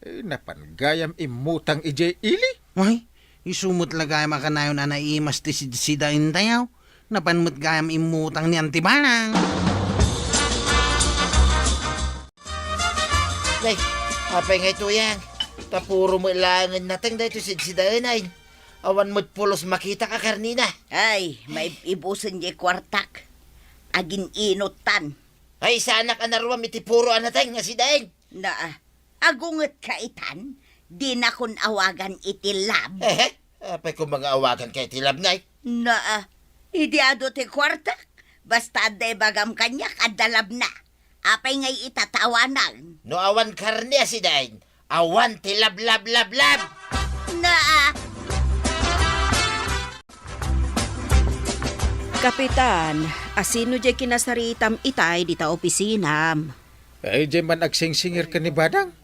Eh, napan gayam immutang idiay ili? Ay, isu met la gayam a kanayon a naimas ti sidsidaentayo. Napan met gayam immutang ni Anti Banang. Ay, apay ngay Tuyang? Ta puro met laengen nateng daytoy sidsidaenay. Awan met pulos makitak a karnina. Ay, maibusen diay kuartak. Agin-inuttan. Ay, saanak a naruam iti puro a nateng nga sidaen. Naa, agungetka itan, dinakon awagan iti lab. Ehe, apay koma nga awaganka iti lab ngay? Naa, idi adu ti kuartak, basta adda ibagam kaniak, adda labna. Apay ngay ita ti awanan? No awan karne a sidaen, awan ti lab, lab, lab, lab! Naa! Kapitan, asino diay kinasaritam itay dita opisinam? Ay, diay man agsingsingir ken ni Badang.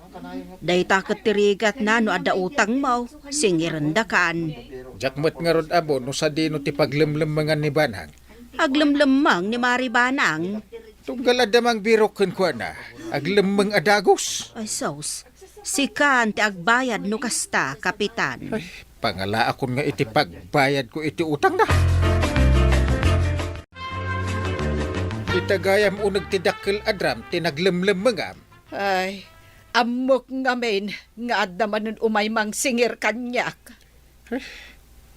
Dayta ket ti rigatna no adda utangmo, singirendakan. Diak met ngarud ammo no sadino ti paglemlemmengan ni Banang. Aglemlemmeng ni Mari Banang. Tunggal adda mangbirok kenkuana, aglemmeng a dagus. Ay, sus. Sikan ti agbayad no kasta, Kapitan. Ay, pangalaakon nga iti pagbayadko iti utangna. Itagayam uneg ti dakkel a drum ti naglemlemmengam. Ay, ammok ngamin nga adda manen umay mangsingir kaniak. Ay,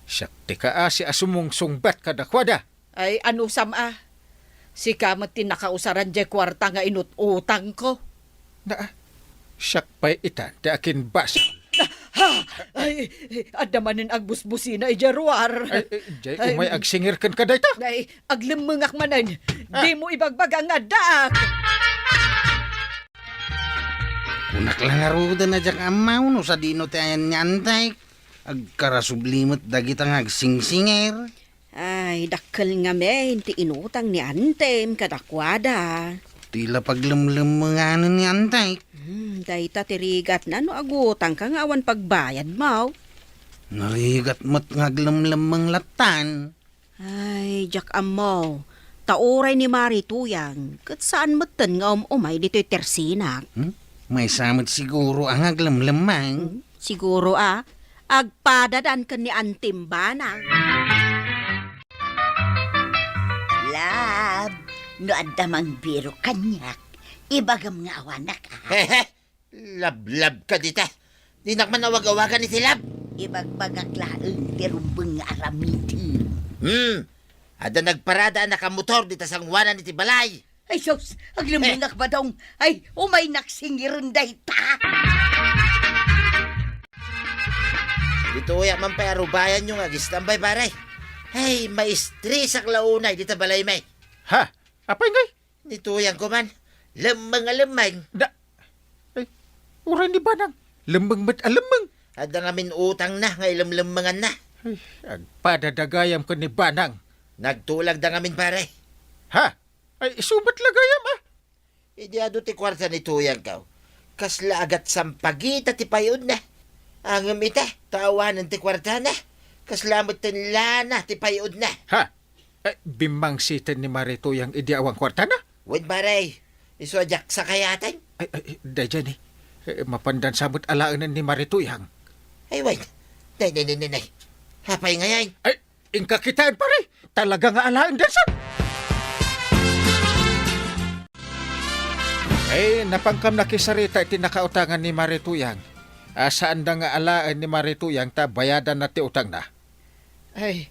siak ti kaasi a sumungsungbat kadakuada. Ay, anusam a? Sika met ti nakausaran diay kuarta nga inut-utangko. Na, siak pay itan ti akinbasol. Ha! Ay, adda manen agbusbusina idiay ruar. Ay, ay, diay umay agsingir kenka dayta. Ay, aglemmengak manen. Ah. Dimo ibagbaga nga addaak. Kunak la ngaruden a diak ammo no sadino ti ayan ni Antek. Agkarasubli met dagita nga agsingsingir. Ay, dakkel ngamin ti inutang ni Antem kadakuada. Ti la paglemlemmenganen ni Antek. Hmm, dayta ti rigatna no agutangka nga awan pagbayadmo. Narigat met nga aglemlemmeng lattan. Ay, diak ammo. Ta uray ni Mari Tuyang, ket saan metten nga um-umay ditoy tersinak. Hmm? Maysa met siguro a nga aglemlemmeng. Hmm? Siguro a, agpadadan ken ni Antim Banang. Lab, no adda mangbirok kaniak, Ibagam nga awanak, ah. Hehe! Lablab ka dita. Dinak man awag-awagan iti lab. Ibagbagak laeng ti rumbeng nga aramidem. Hmm. Adda nagparada a nakamotor dita sangoanan iti balay. Ay, sus! Aglemmennak, Badong. Ay, umaynak singiren dayta. Ditoyak man pay a rubayanyo nga agistambay, pare. Ay, maistresak la unay dita balaymi. Ha? Apay ngay? Ni Tuyangko man, lemmeng a lemmeng. Da, ay, uray ni Banang, lemmeng met a lemmeng. Adda ngamin utangna nga ilemlemmenganna. Ay, agpadada gayam ken ni Banang. Nagtulagda ngamin, pare. Ha? Ay, isu met la gayam, ah. Idi adu ti kuarta ni Tuyangko, kasla agatsampagita ti payudna. Ngem ita, ta awanen ti kuartana. Kasla met ten lana ti payudna. Ha? Eh, bimmangsiten ni Mari Tuyang idi awan kuartana? Wen, pare. Isu a diak sakayaten. Ay, ay, daydiay ni. Eh, mapandan sa met alaenen ni Mari Tuyang. Ay, wen. Nay, nay, nay, nay, nay. Apay ngay? Ay, inka kitaen, pare. Talaga nga alaen, Delson. Eh, napankam nakisarita iti nakautangan ni Mari Tuyang. Ah, saanda nga alaen ni Mari Tuyang ta bayadanna ti utangna. Ay,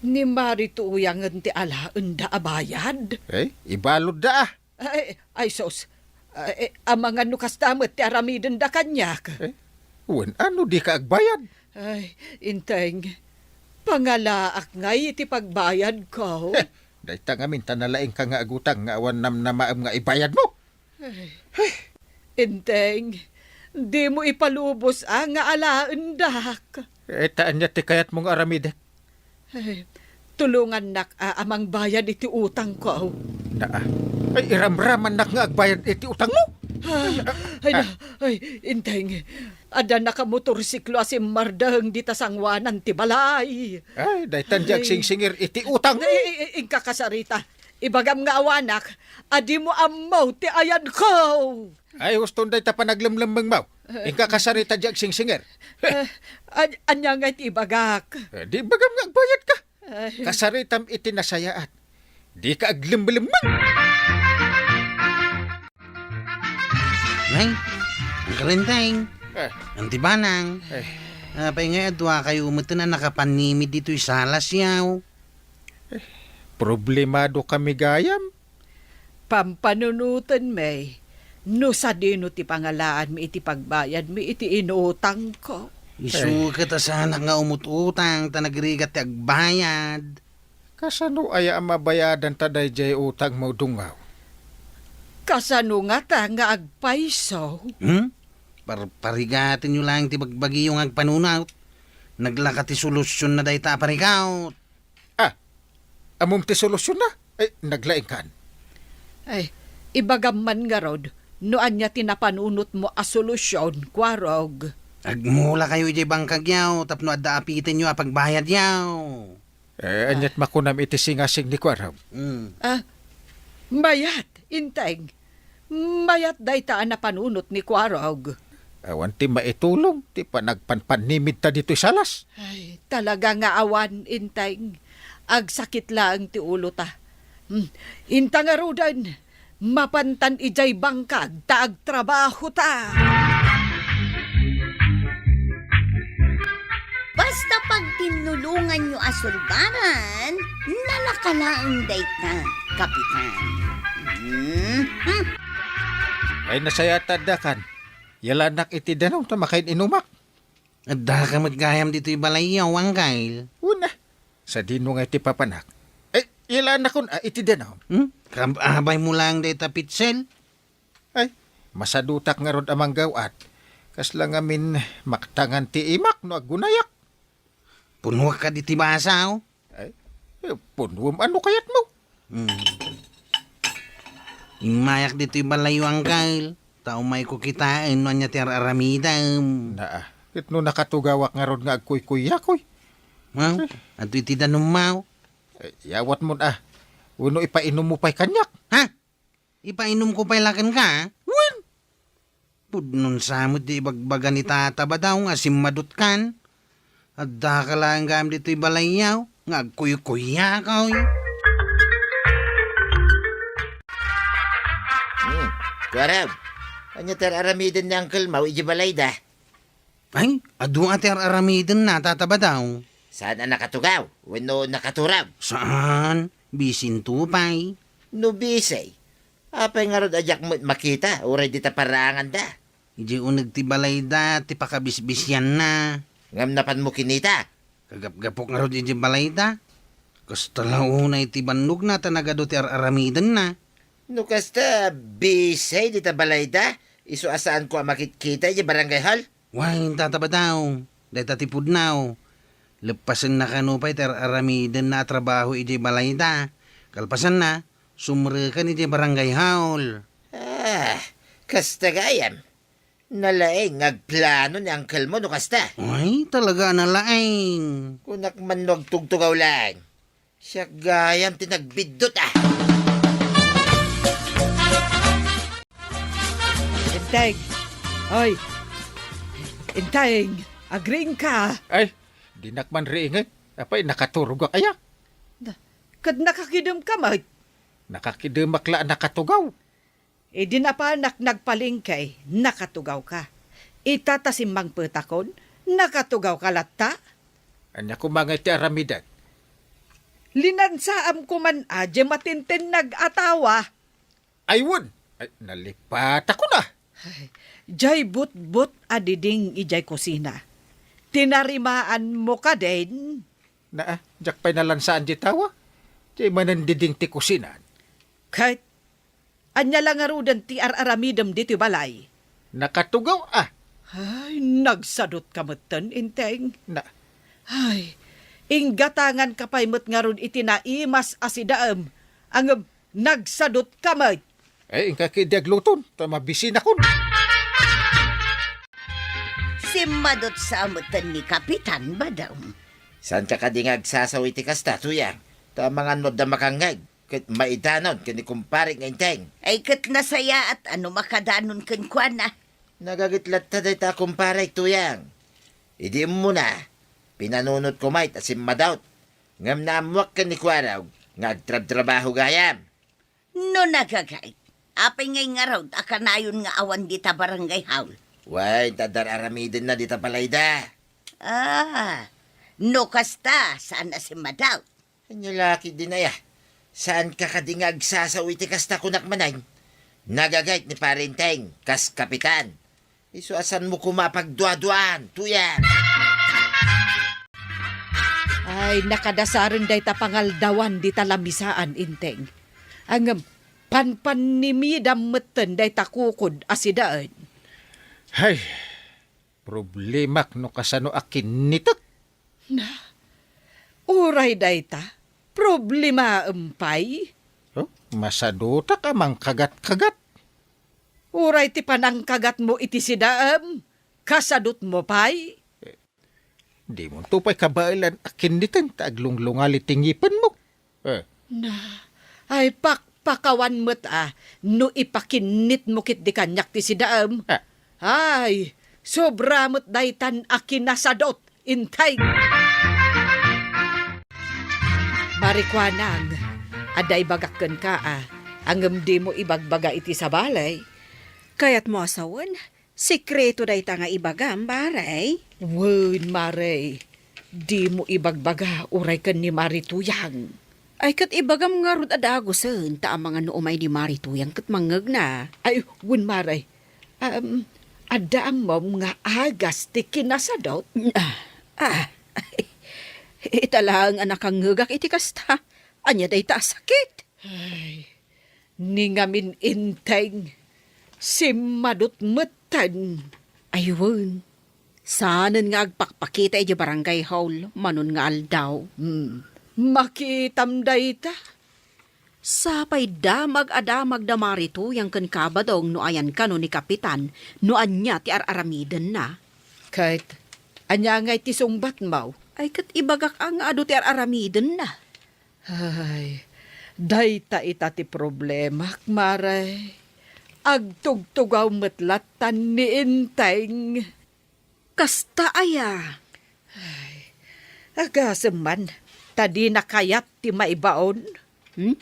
ni Mari Tuyangen ti alaenda a bayad? Eh, ibaludda, ah. Ay, ay, sus. Ay, amangan no kasta met ti aramidenda kaniak. Eh, wen, ano di ka agbayad? Ay, Inteng, pangalaak ngay ti pagbayadko. Eh, dayta ngamin ta nalaingka nga agutang nga awan namnamaem nga ibayadmo. Ay, Inteng, dimo ipalubos a nga alaendak. Eh, ta ania ti kayatmo nga aramidek? Ay, tulongannak a, a mangbayad iti utangko. Naa. Ay, iramramannak nga agbayad iti utangmo? Ah, ay, na, ay, Inteng, adda nakamotorsiklo a simmardeng dita sangoanan ti balay. Ay, daytan di agsingsingir iti utangmo. Ay, ay, ay, inka kasarita. Ibagam nga awanak, a dimo ammo ti ayadko. Ay, huston dayta panaglemlemmengmo. Inka kasarita di agsingsingir. Eh, an-, ania nga iti ibagak? Eh, di ibagam nga agbayadka. Ay. Kasaritam iti nasayaat. Dika aglemlemmeng. Nay, Uncle Enteng. Eh. Auntie Banang. Eh. Apay nga adu a kayo met a nakapanimid ditoy salas yaw? Eh, problemado kami gayam. Pampanunotenmi no sadino ti pangalaanmi iti pagbayadmi iti inutangko. Isu Eh. ket a saanak nga umut-utang ta nagrigat ti agbayad. Kasano aya a mabayadan ta daydiay utangmo, Dungaw? Kasano ngata nga agpayso? Hmm? Par-, parigatenyo laeng ti bagbagiyo nga agpanunot. Naglaka ti solusionna dayta a parigat. Ah, ammom ti solusionna? Ay, naglaingkan. Ay, ibagam man ngarud, no ania ti napanunotmo a solusion, Kuarog. Agmula kayo idiay bangkag yaw, tapno adda apitenyo a pagbayad yaw. Eh, aniat makunam iti singasing ni Kuarog? Mm. Ah, mayat, Inteng. Mayat dayta a napanunot ni Kuarog. Awan ti maitulong ti panagpanpanimid ta ditoy salas. Ay, talaga nga awan, Inteng. Agsakit laeng ti ulo ta. Hmm, inta ngaruden, mapantan idiay bangkag ta agtrabaho ta. Basta pagtinnulonganyo a sulbaran, nalaka laeng dayta, Kapitan. Hmm? Hmm? Ay, nasayaat ta addakan. Yalanak iti danum ta makain-inumak. Addaka met gayam ditoy balayyo, Angkel. Una, sadino nga iti papanak? Ay, yalanakon a iti danum. Hmm? Kab-, abaymo laeng dayta pitsel? Ay, masadutak ngarud a manggaw-at. Kasla ngamin maktangan ti imak no aggunayak. Punuak kadi ti baso? Ay, eh, punuem, ano kayatmo? Hmm. Immayak ditoy balayyo, Angkel. Ta umayko kitaen no ania ti ar-aramidem. Naa, ket no nakatugawak ngarud nga agkuykuyakoy? Well, adto iti danummo. Eh, yawatmon a. Wenno ipainummo pay kaniak. Ha? Ipainumko pay la kenka, a? Wen! Pudnon sa met ti ibagbaga ni Tata Badong a simmadutkan. Addaka laeng gayam ditoy balayyo nga agkuykuyakoy. Hmm. Warem, ania ti ar-aramiden ni Uncle Mau iti balayda? Ay, adu a ti ar-aramidenna, Tata Badaw. Saan a nakatugaw wenno nakaturog? Saan, bisinto pay. No bisi, apay ngarud a diak met makita uray dita paraanganda? Idiay uneg ti balayda ti pakabisbisianna. Ngem napanmo kinita? Kagapgapok ngarud idiay balayda. Kasta la unay ti bannogna ta nagadu ti ar-aramidenna. No kasta, bisi dita balayda, isu a saanko a makitkita idiay barangay hall? Wen, Tata Badaw, dayta ti pudno. Leppasenna kano pay ti ar-aramidenna a trabaho idiay balayda. Kalpasanna, sumrekan idiay barangay hall. Ah, kasta gayam. Nalaing nga agplano ni uncle mo no kasta. Ay, talaga a nalaing. Kunak man no agtugtugaw laeng. Siak gayam ti nagbiddut, ah. Enteng. Oy. Enteng, agriingka. Ay, dinak man riingen. Apay, nakaturogak aya? Da, ket nakakidemka met. Nakakidemak la a nakatugaw. Idi napanak nagpalengke, nakatugawka. Ita ta simmangpetakon, nakatugawka latta. Ania koma ngay ti aramidek? Linansaam koman a diay matintennag a tawa. Ay, wen! Ay, nalipatakon a. Ay, diay butbot a diding idiay kusina. Tinarimaanmo kadin? Naa, diak pay nalansaan diay tawa. Diay manen diding ti kusina. Ket ania la ngaruden ti ar-aramidem ditoy balay? Nakatugaw a. Ay, nagsadutka metten, Enteng. Na. Ay, inggatanganka pay met ngarud iti naimas a sidaem, ngem nagsadutka met. Ay, inka ketdi agluton, ta mabisinakon. Simmadutsa metten ni Kapitan, Badam. Saanka kadi nga agsasaw iti kasta, Tuyang? Ta amangan no adda makangngeg ket maidanon ken ni kumpare nga Enteng. Ay, ket nasayaat a no makadanon kenkuana. Nagagayat latta dayta a kumparek, Tuyang. Idi immuna, pinanunotko met a simmadut. Ngem naammoak ken ni Kuarog nga agtrabtrabaho gayam. No nagagayat, apay ngay ngarud a kanayon nga awan dita barangay hall? Wen, ta adda ar-aramidenna dita balayda. Ah, no kasta, saan a simmadut. Ania la ketdin aya? Saanka kadi nga agsasaw iti kasta, kunak manen? Nagagayat ni Pare Enteng kas kapitan. Isu a saanmo koma a pagduaduaan, Tuyang. Ay, nakadasaren dayta pangaldawan dita lamisaan, Enteng. Ngem, panpannimidam metten dayta kukod a sidaen. Hay, problemak no kasano a kinnitek. Na, uray dayta, problemaem pay? Oh, masadutak a mangkagat-kagat. Uray ti panangkagatmo iti sidaem, kasadutmo pay? Dimonto pay kabaelan a kinniten ta aglunglungali ti ngipenmo. Eh. Na, ay pakpakawan met a no ipakinnitmo ketdi kaniak ti sidaem. Ah. Ay, sobra met daytan a kinasadut, Enteng. Marikuanang, adda ibagak kenka a, ngem dimo ibagbaga iti sabali. Kayatmo a sawen, sekreto dayta nga ibagam, Mare? Wen, Mare. Dimo ibagbaga uray ken ni Mari Tuyang. Ay, ket ibagam ngarud a dagusen ta amangan no umay ni Mari Tuyang ket mangngegna. Ay, wen, Mare. Um, adda ammom nga agas ti kinasadut? Ah, ah, ita laeng a nakangngegak iti kasta. Ania dayta a sakit? Ay, ni ngamin, Enteng, simmadut metten. Ay, wen, saanen nga agpakpakita idiay barangay hall manon nga aldaw. Hmm. Makitam dayta. Sapay damag a damag da Mari Tuyang ken Kabadong no ayan kano ni Kapitan no ania ti ar-aramidenna. Ket ania ngay ti sungbatmo? Ay, ket ibagak a nga adu ti ar-aramidenna. Ay, dayta ita ti problemak, Mare. Agtugtugaw met lattan ni Enteng. Kasta aya? Ay, agasem man, ta dina kayat ti maibaon. Hmm?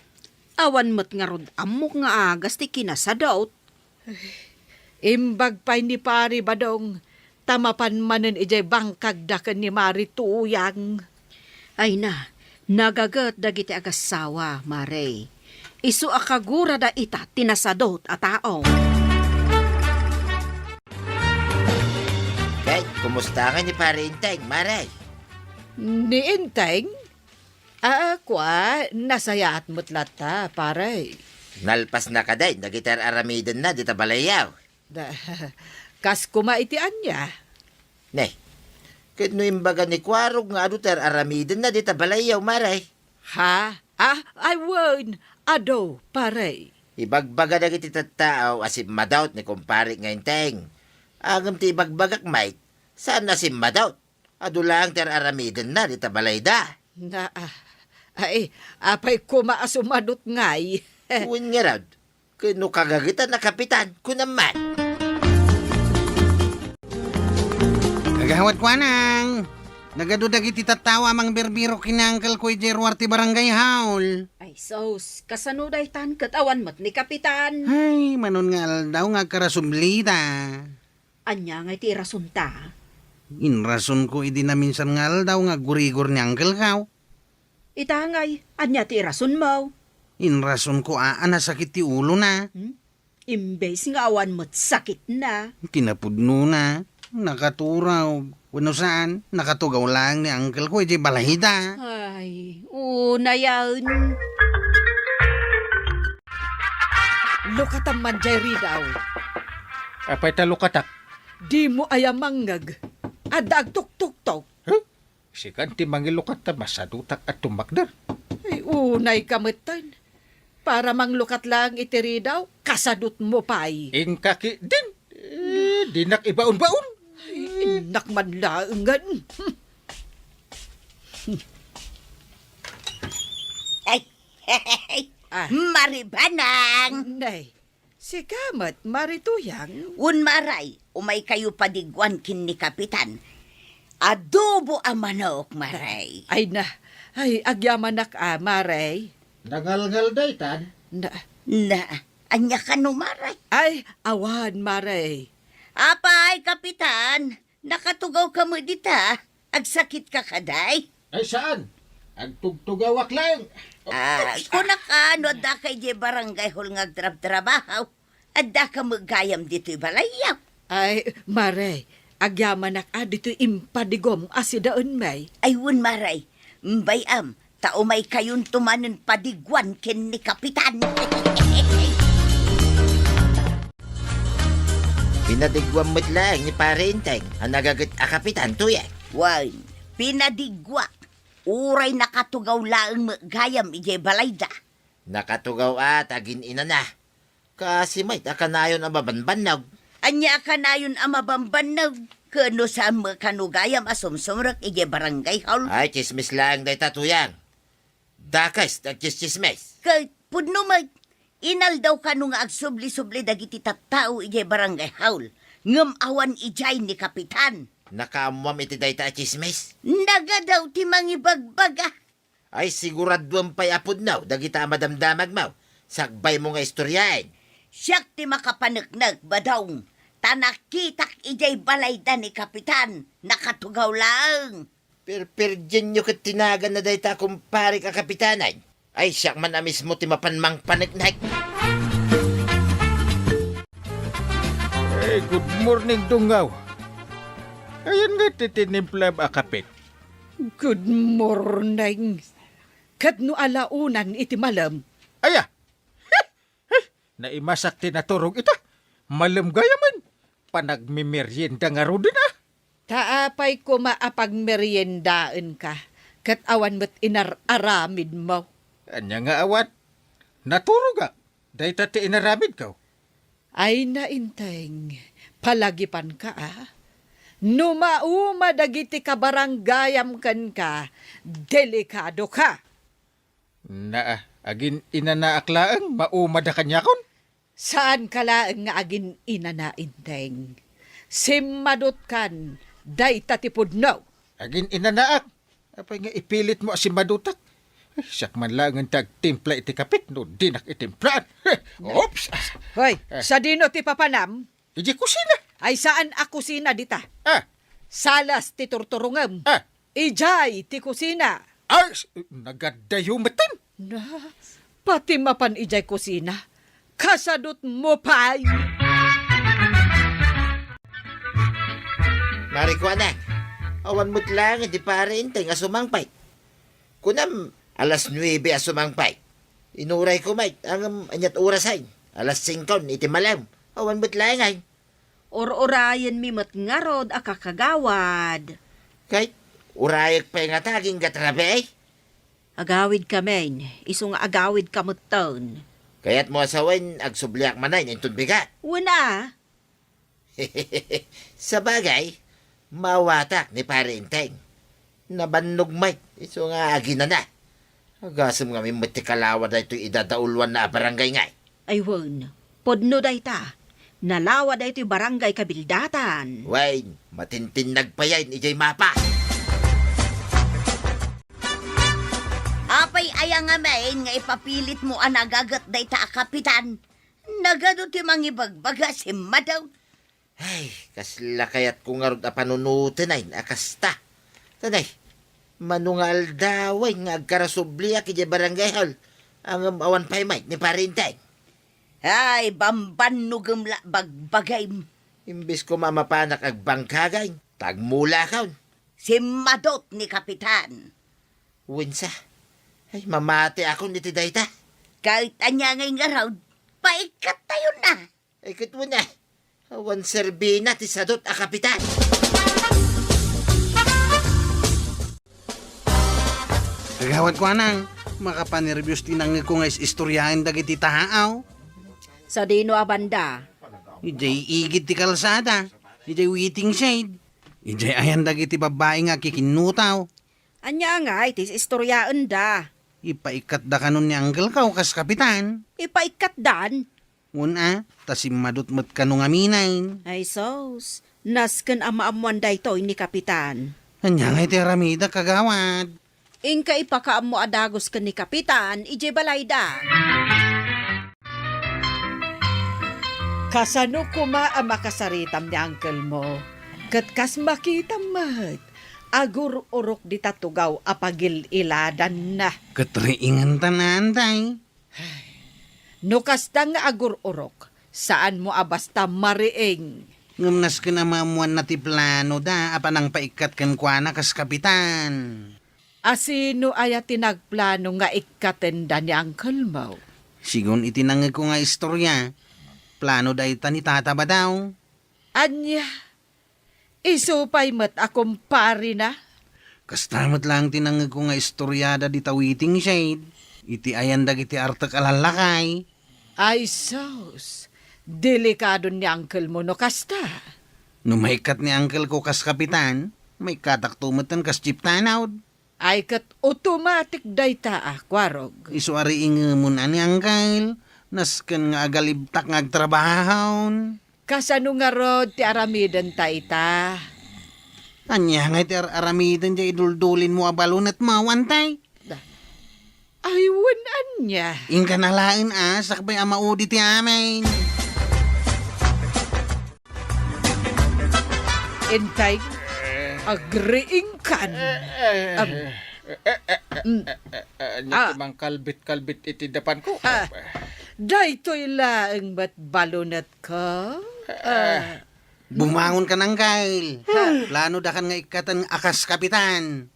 Awan met ngarud ammok nga agas ti kinasadut. Imbag pay ni Pari Badong, ta mapan manen idiay bangkagda ken ni Mari Tuyang. Ay na, nagaget dagiti agassawa, Mare. Isu a kagurada ita ti nasadut a tao. Kay, kumusta nga ni Pare Inteng, Mare? Ni Inteng? Ah, kua, nasayaat met latta, pare. Nalpasna kadi dagiti ar-aramidenna dita balayyo? Da, kas kuma iti ania? Ne, ket no imbaga ni Kuarog nga adu ti ar-aramidenna dita balayyo, Mare? Ha? Ah, ay wen, adu, pare. Ibagbaga dagiti tattao a simmadut ni kumpare nga Inteng. Ngem ti ibagbagak met, saan a simmadut. Adu laeng ti ar-aramidenna dita balayda. Na, ah, ay, apay koma a sumadut ngay? Wen ngarud, ket no kagagetan a kapitan, kunam man. Agawat kuanang, nagadu dagiti tattao a mangbirbirok ken ni uncle ko idiay ruar ti barangay hall. Ay sus, kasano daytan ket awan met ni kapitan? Ay, manon nga aldaw nga agkarasublida. Ania ngay ti irasonta? Inrasonko idi naminsan nga aldaw nga aggurigor ni uncle ko. Ita ngay, ania ti irasonmo? Inrasonko a, a nasakit ti ulona. Hmm? Imbes nga awan met sakitna. Kinapudnona, nakaturog. Wenno saan, nakatugaw laeng ni uncle ko idiay balayda. Ay, unayen. Lukatam man jay ridaw. Apay ta lukatak? Dimo aya mangngeg? Adda agtuktuktok. Huh? Sikan ti mangilukat ta masadutak a tumakder. Ay, unayka metten. Para manglukat laeng iti ridaw, kasadutmo pay. Inka ketdin. Eh, dinak ibaon-baon. Ay, innak man laengen. Ay, Ah. Maribanang! Nay, sika met, Mari Tuyang? Wen, Mare, umaykayo padiguan ken ni Kapitan. Adobo a manok, Mare. Ay na, ay, agyamanak a, Mare. Nangalngal daytan? Na, Na, ania kano, Mare? Ay, awan, Mare. Apay, Kapitan, nakatugawka met dita? Agsakitka kadi? Ay, saan. Agtugtugawak laeng. Ah, kunaka, no addaka idiay barangay hall nga agtrabtrabaho, addaka met gayam ditoy balayyo. Ay, Mare, agyamanak a ditoy impadigom a sidaenmi. Ay, wen, Mare. Bay-am, ta umaykayonto manen padiguan ken ni Kapitan. Pinadiguam met laeng ni Pare Inteng a nagaget a Kapitan, Tuyang. Wen, pinadiguak. Uray nakatugaw laeng met gayam idiay balayda. Nakatugaw a ta agin-inana. Kaasi met a kanayon a mabanbannog. Ania a kanayon a mabanbannog? Ken no saan met kano gayam a sumsumrek idiay barangay hall? Ay, tsismis laeng dayta, Tuyang. Dakes ti agtsistsismis. Ket pudno met, inaldaw kano nga agsubli-subli dagiti tattao idiay barangay hall, ngem awan idiay ni Kapitan. Nakaammoam iti dayta a tsismis? Nagadu ti mangibagbaga. Ay, siguraduem pay a pudno dagita a madamdamagmo, sakbaymo nga istoriaen. Siak ti makapaneknek, Badong, ta nakitak idiay balayda ni Kapitan, nakatugaw laeng. Perperdienyo ket ti naganna dayta a kumparek a Kapitanan. Ay, siak man a mismo ti mapan mangpaneknek. Ay, good morning, Dungaw. Ayan nga ti tinimplam a kapet. Good morning. Ket no alaonan iti malem. Aya! Naimasak ti naturog ita. Malem gayamen. Panagmemerienda ngaruden, a. Ta apay koma a pagmeriendaenka, ket awan met inar-aramidmo? Ania nga awan? Naturogak. Dayta ti inaramidko. Ay na, Inteng, palagipanka, a. No mauma dagiti kabaranggayam kenka, delikadoka. Naa, agin-inanaak laeng, maumada kaniakon? Saanka laeng nga agin-inana, Inteng. Simmadutkan, dayta ti pudno. Agin-inanaak? Apay nga ipilitmo a simmadutak? Siak man laengen ti agtimpla iti kape no dinak itimpraan. Oops! Hoy, Eh. Sadino ti papanam? Idiay kusina. Ay, saan a kusina dita? Ah. Salas ti turturongem. Ah. Idiay ti kusina. Ay, s-, nagaddayo metten. Na, pati mapan idiay kusina, kasadutmo pay. Mari kuana, awan met laeng ti pare Enteng a sumangpet. Kunam, alas nuebe a sumangpet. Inurayko met, ngem aniat orasen? Alas singko iti malem. Awan met laeng ay. Ur-urayenmi met ngarud a kakagawad. Ket, urayek pay ngata agingga ti rabii? Agawidkamin, isu nga agawidka metten. Kayatmo a sawen, agsubliak manen inton bigat? Wen a. Sabagay, maawatak ni Pare Enteng. Nabannog met, isu nga aginana. Agasem ngamin met ti kalawa daytoy idadauluanna a barangay ngay. Ay wen, pudno dayta. Nalawa daytoy barangay kabildatan. Wen, matintinnag payen idiay mapa. Apay aya ngamin nga ipapilitmo a nagaget dayta a kapitan? Nagadu ti mangibagbaga, simmadot. Ay, kasla kayatko ngarud a panunoten ay a kasta. Tanay, mano nga aldawen nga agkarasubliak idiay barangay hall, ngem awan pay met ni Pare Enteng. Ay, bambannogem la bagbagim. Imbes koma a mapanak agbangkagay, tagmulakon. Simmadot ni Kapitan. Wensa, ay, mamatiakon iti dayta. Ket ania ngay ngarud, paikkattayonna. Ay, ket wen a, awan serbina ti sadot a kapitan. Kagawad Kuanang, makapanerbios ti nangngegko nga is-istoriaen dagiti taaw. Sadino a banda? Idiay igid ti kalsada, idiay waiting shed, idiay ayan dagiti babbai nga kikinnutaw. Ania ngay ti is-istoriaenda? Ipaikkatda kanon ni angkelko kas kapitan. Ipaikkatdan? Wen a, ta simmadot met kano ngamin. Ay sus, nasken a maammoan daytoy ni Kapitan. Ania ngay ti aramidek, kagawad? Inka ipakaammo a dagus ken ni Kapitan idiay balayda. Kasano koma a makasaritam ni angkelmo? Ket kas makitam met, agur-urok dita tugaw a pagil-iladanna. Ket riingenta, Nanday. No kasta nga agur-urok, saanmo a basta mariing. Ngem nasken a maammoanna ti planoda a panangpaikkat kenkuana kas kapitan. A sino aya ti nagplano nga ikkatenda ni angkelmo? Sigun iti nangngegko nga istoria, plano dayta ni Tata Badaw. Ania? Isu pay met a kumparina? Kasta met laeng ti nangngegko nga istoriada dita waiting shed, iti ayan dagiti artek a lallakay. Ay sus, delikado ni angkelmo no kasta. No maikkat ni angkelko kas kapitan, maikkatakto metten kas chief tanod. Ay, ket automatic dayta a kuarog. Isu a riingemon a ni angkel, nasken nga agalibtak nga agtrabahon. Kasano ngarud ti aramidenta ita? Ania ngay ti ar-aramiden diay iduldulinmo a balonetmo, Antay? Da-, ay, wen ania? Inka na laeng a, sakbay a maudi ti amin. Entay, agriingkan. Eh, eh, Ag- eh, eh, eh, eh, Mm. eh, eh, eh, ania Ah. ti mangkalbit-kalbit iti dapanko? Ah, daytoy laeng met balonetko. Eh. Ah. Bumangon ka, Nangkal. Ha? Plano dakan nga ikkaten a kas kapitan.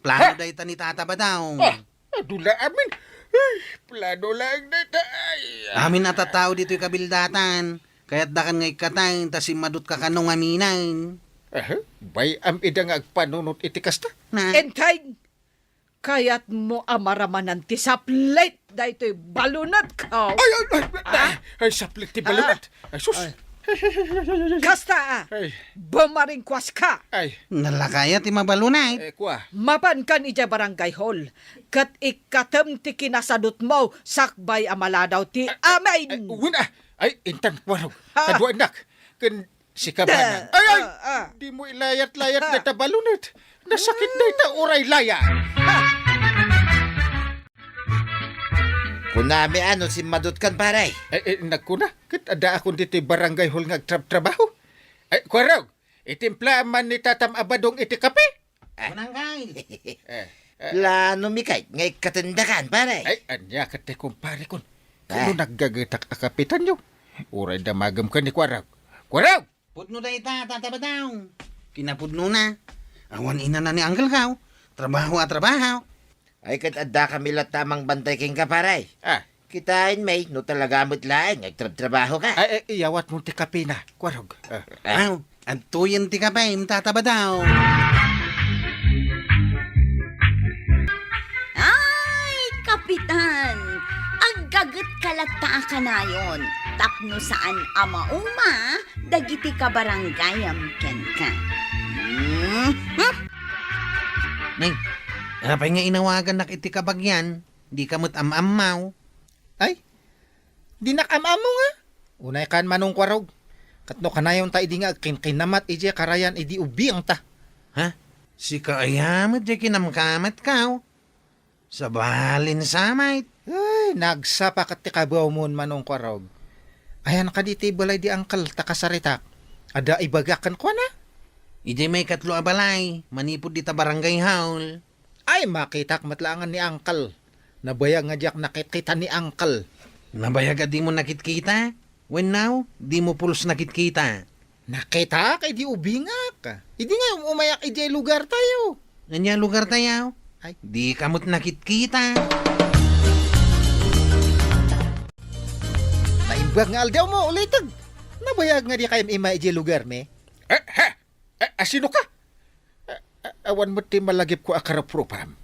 Plano Ha? dayta ni Tata Badaw. Ah, adu la amin. Ay, plano laeng dayta. Ay, ah. Amin a tattao ditoy kabildatan. Kayatdakan nga ikkaten, ta simmadot ka kano ngamin. Aha, bay-am ida nga agpanunot iti kasta? Na? Entay, kayatmo a maramanan ti saplit daytoy balonetko? Ay, ay, ay, Ah? ay, saplit ti Ah? balonat. Ay, sus. Ay. Kasta, ah. Ay. Bumaringkuaska. Ay. Nalakaya ti mabalonat. Eh, kua. Mapankan idiay barangay hall, ket ikkatem ti kinasadutmo sakbay a maladaw ti Ay, ay, amin. Ay, wen, ah. Ay, intan, kuarog. Ah. Kaduaennak. Ken sika, Banan. Ay, ay! Ah, ah. Dimo ilayat-layat Ah. dayta balonat. Nasakit dayta uray layat. Ah. Kunami a no simmadutkan, pare. Ay, eh, nagkuna, ket addaakon ditoy barangay hall nga agtrabtrabaho. Ay, Kuarog, itimpla man ni Tatam a Badong iti kape? Ah. Kunangkay. Eh, eh. Plano mi kay nga ikkatendakan, pare. Ay, ania ket ti kumpare kon. Ah. Kuno naggagetak a kapitanyo. Uray damagem ken ni Kuarog. Kuarog! Pudno dayta, Tata Badong. Kinapudnona. Awan inana ni Uncle Kao. Trabaho a trabaho. Ay, ket adda kami latta a mangbantay kenka, pare. Ah. Kitaen mi, no talaga met laeng, agtrabtrabaho ka. Ay, ay, iyawat mo ti kape na, Kuarog. Ah. Ah. Aw, adtoyen ti kape, Tata Badong. Ay, Kapitan! Aggaget ka latta a kanayon, tapno saan a mauma dagiti kabaranggayam kenka. Hmm? Hmm? Nay, apay nga inawagannak iti kabagian? Dika met am-ammaw. Ay, dinak am-ammo nga. Unay kan Manong Kuarog. Ket no kanayon ta idi nga agkinkinamat idiay karayan idi ubingta. Ha? Sika aya met diay kinamkamatkaw? Sabalin sa met. Ay, nagsapa ket ti kabuawmon, Manong Kuarog. Ayan kadi ti balay di Uncle ta kasaritak. Adda ibagak kenkuana? Idiay maikatlo a balay, manipud dita barangay hall. Ay, makitak met laengen ni Uncle. Nabayag nga diak nakitkita ni Uncle. Nabayag a dimo nakitkita? Wenno, dimo pulos nakitkita? Nakitak idi ubingak. Idi nga um-umayak idiay lugartayo. Ania lugartayo? Ay. Dika met nakitkita. Naimbag nga aldawmo, uliteg. Nabayag nga dikayam immay idiay lugarmi? Eh, ha? A, asinoka? A, a, awan met ti malagipko a karuprupam.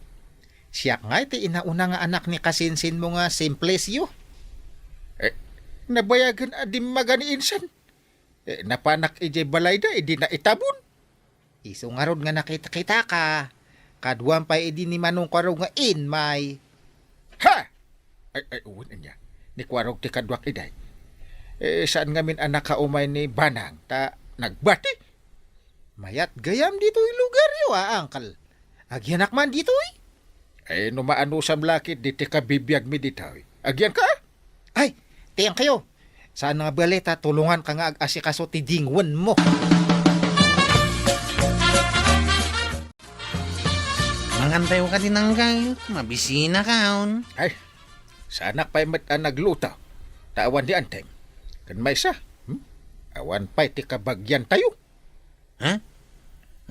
Siak ngay ti inauna nga anak ni kasinsinmo nga Simplicio. Eh, nabayagen a dimmaga ni insan. Eh, napanak idiay balayda, idi naitabon. Isu ngarud nga nakitkitaka, kaduam pay idi ni Manong Kuarog nga immay. Ha! Ay, ay, wen ania. Ni Kuarog ti kaduak idiay. Eh, saan ngamin a nakaumay ni Banang, ta nagbati? Mayat gayam ditoy lugaryo, a, Uncle. Agyanak man ditoy? Eh, no maanusam la ketdi ti kabibiagmi ditoy. Agyanka? Ay, thank you. Saan nga bali ta tulonganka nga ag-asikaso ti dingwenmo. Mangantayo kadi, Uncle, mabisinakon. Ay, saanak pay met a nagluto. Ta awan di anteng. Ken maysa, hmm? Awan pay ti kabagiantayo. Ha?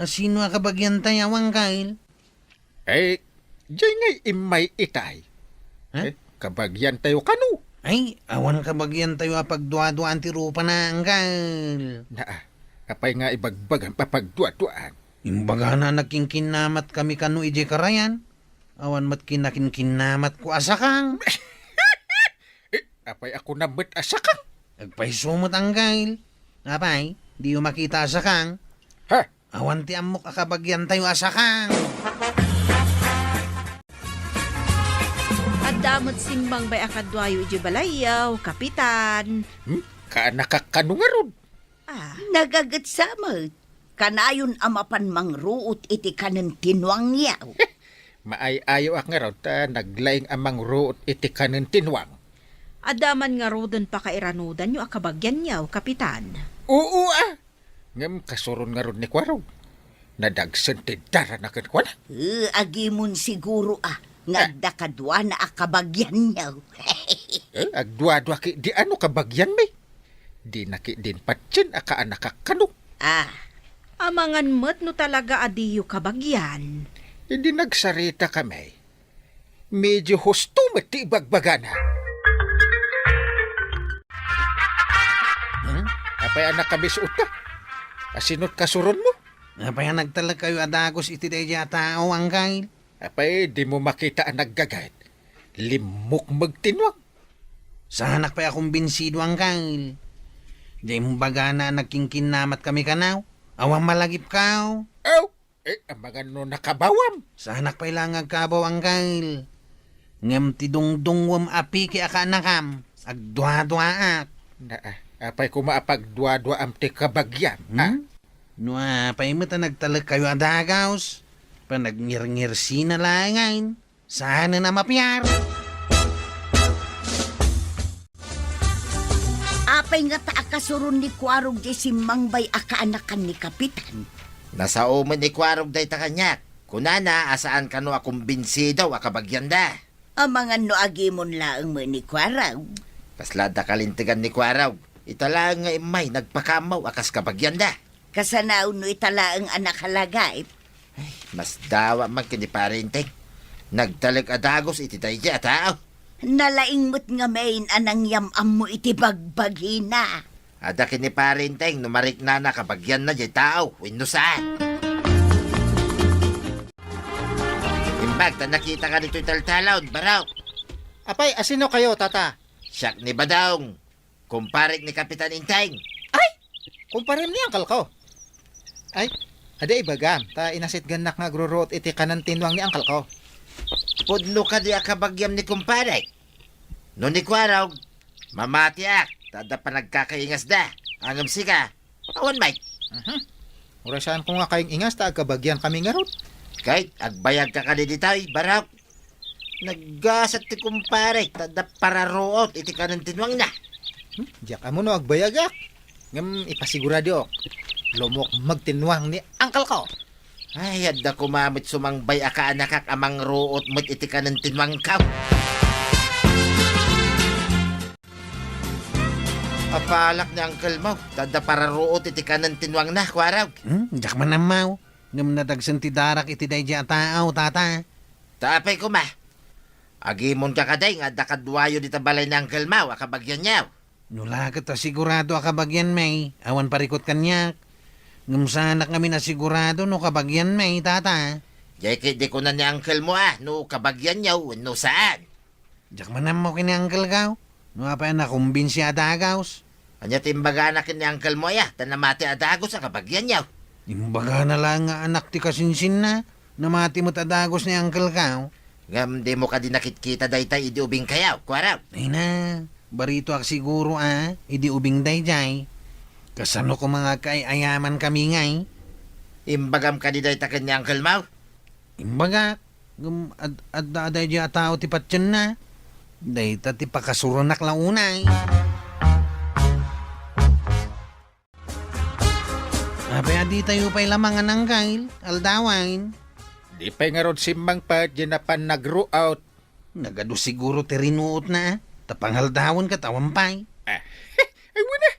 Asino a kabagiantayo, Uncle? Ay, diay ngay immay itay. Ha? Eh, kabagiantayo kano? Ay, awan kabagiantayo a pagduaduaan ti rupana, Uncle. Naa, apay nga ibagbagam a pagduaduaan? Imbagana a nagkinkinamat kami kano idiay karayan. Awan met kinakinkinnamatko a sakang. Eh, apay a kunam met a sakang? Agpayso met, Uncle. Apay, diyo makita a sakang? Ha? Awan ti ammok a kabagiantayo a sakang. Adda met simmangbay a kaduayo idiay balayyo, Kapitan. Hmm? Kaanakak kano ngarud? Ah. Nagaget sa met. Kanayon a mapan mangruot iti kanen ti nuangyo. Maay-ayoak ngarud ta naglaing a mangruot iti kanen ti nuang. Adda man ngaruden pakairanudanyo a kabagianyo, Kapitan. Oo, a. Ngem kasuron ngarud ni Kuarog. Nadagsen ti darana kenkuana. Eh, agimon siguro, a, nga Ah. adda kaduana a kabagianyo. Eh, agduadua ki di ano kabagianmi. Dina ki din patien a kaanakak kano. Ah. Amangan met no talaga a diyo kabagian. Idi nagsarita kami, medyo husto met ti ibagbagana. Hmm? Apay a nakabisuot ka? Asinot kasuronmo? Apay a nagtalekkayo a dagus iti daydiay a tao, Uncle? Apay, dimo makita a naggagayt? Limmukmeg ti nuang. Saanak pay a kumbinsido, Uncle. Diay imbagana a nagkinkinnamat kami kano? Awan malagipkaw? Aw, eh, amangan no nakabawam. Saanak pay la nga agkabaw, Uncle. Ngem ti dungdungwem a piki a kaanakam, agduaduaak. Naa, apay koma a pagduaduaam ti kabagiam, a? Hmm? No apay met a nagtalekkayo a dagus, panagngirngirsina laengen. Saanen a mapiar. pay ngata a kasuron ni Kuarog diay simmangbay a kaanakan ni Kapitan? Nasao met ni Kuarog dayta kaniak. Kunana a saan kano a kumbinsido a kabagianda. Amangan no agimon laeng met ni Kuarog. Kasla adda kalintegan ni Kuarog. Ita laeng nga immay nagpakaammo a kas kabagianda. Kasano no ita laeng a nakalagip? Ay, masdawa man ken ni Pare Enteng. Nagtalek a dagus iti daydiay a tao. Nalaing met ngamin a nangyam-ammo iti bagbagina. Adda ken ni Pare Enteng no mariknana kabagianna diay tao wenno saan. Imbag ta nakitaka ditoy taltalon, Barok. Apay, asino kayo, Tata? Siak ni Badong. Kumparek ni Kapitan Enteng. Ay! Kumparem ni angkelko. Ay, adi ibagam, ta inasitgannak nga agruruot iti kanen ti nuang ni angkelko. Pudno kadi a kabagiam ni kumparek? No ni Kuarog, mamatiak, ta adda panagkakaingasda. Ngem sika, awan met. Mhm. Uray saanko nga kaing-ingas ta agkabagiankami ngarud. Ket agbayagka kadi ditoy, Barok. Naggasat ti kumpare, ta adda pararuot iti kanen ti nuangna. Hmm? Diak ammo no agbayagak. Ngem ipasiguradiok, lumukmeg ti nuang ni angkelko. Ay, adda koma met sumangbay a kaanakak a mangruot met iti kanen ti nuangko. Apalak ni angkelmo, ta adda pararuot iti kanen ti nuangna, Kuarog. Hmm, diak man ammo. Ngem nadagsen ti darak iti daydiay a tao, Tata. Ta apay koma? Agimonka kadi nga adda kaduayo dita balay ni angkelmo a kabagianyo? No la ket a sigurado a kabagianmi, awan parikut kaniak. Ngem saanak ngamin a sigurado no kabagianmi, Tata. Diay ketdi kuna ni angkelmo a no kabagianyo wenno saan. Diak man ammo ken ni angkelko no apay a nakumbinsi a dagus. Ania ti imbagana ken ni angkelmo aya ta namati a dagus a kabagianyo? Imbagana laeng nga anak ti kasinsinna, namati met a dagus ni angkelko. Ngem dimo kadi nakitkita dayta idi ubingkayo, Kuarog? Ay na, baritoak siguro a idi ubing daydiay. Kasano koma nga agkaay-ayaman kami ngay? Imbagam kadi dayta ken ni angkelmo? Imbagak, ngem ad-, adda a daydiay a tao ti patienna. Dayta ti pakasuronak la unay. Apay a ditayo pay la mangan, angkel, aldawen? Di pay ngarud simmangpet diay napan nagruot. Nagadu siguro ti rinuotna, ta pangaldawen ket awan pay. Ah, ay, wen a.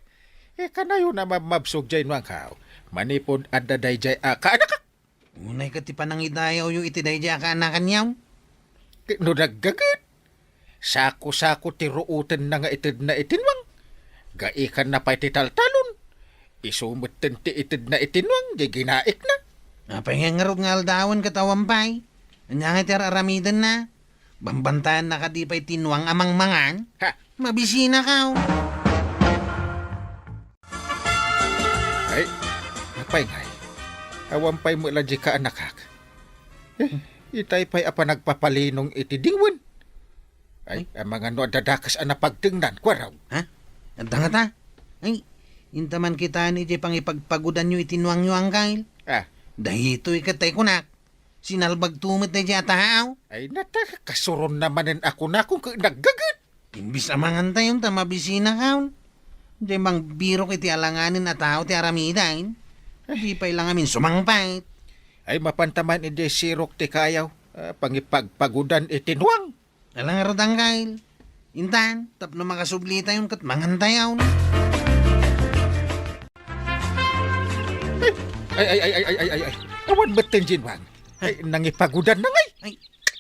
Eh, kanayon a mabmabsog diay nuangko. Manipud adda daydiay a kaanakak. Unay ket ti panangidayawyo iti daydiay a kaanakanyo? Ket no naggaget, sako-sako ti ruotenna nga itedna iti nuang. Gaikanna pay ti taltalon. Isu metten ti itedna iti nuang, diay ginaikna. Apay ngay ngarud nga aldawen ket awan pay? Ania ngay ti ar-aramidenna? Bambantayanna kadi pay ti nuang a mangmangan? Ha? Mabisinakaw. Ay, apay ngay? Awan pay met la diay kaanakak. Eh, itay pay a panagpapalinong iti dingwen. Ay, amangan no adda dakes a napagtengnan, Kuarog. Ha? Adda ngata? Ay, inta man kitaen idiay pangipagpagudanyo iti nuangyo, angkel. Ah. Daytoy ket tay kunak. Sinalbagto met daydiay a tao. Ay, nata, kasuronna manen a kunakon ket naggaget. Imbis a mangantayon ta mabisinakaw. Diay mangbirok iti alanganen a tao ti aramiden. Di pay la ngamin sumangpet. Ay, mapanta man idiay sirok ti kayo, ah, pangipagpagudan iti nuang. Ala ngarud, angkel. Intan, tapno makasublitayon ket mangantayon. Ay, ay, ay, ay, ay, ay, ay, ay. Awan metten diay nuang. Ay, nangipagudanna ngay. Ay,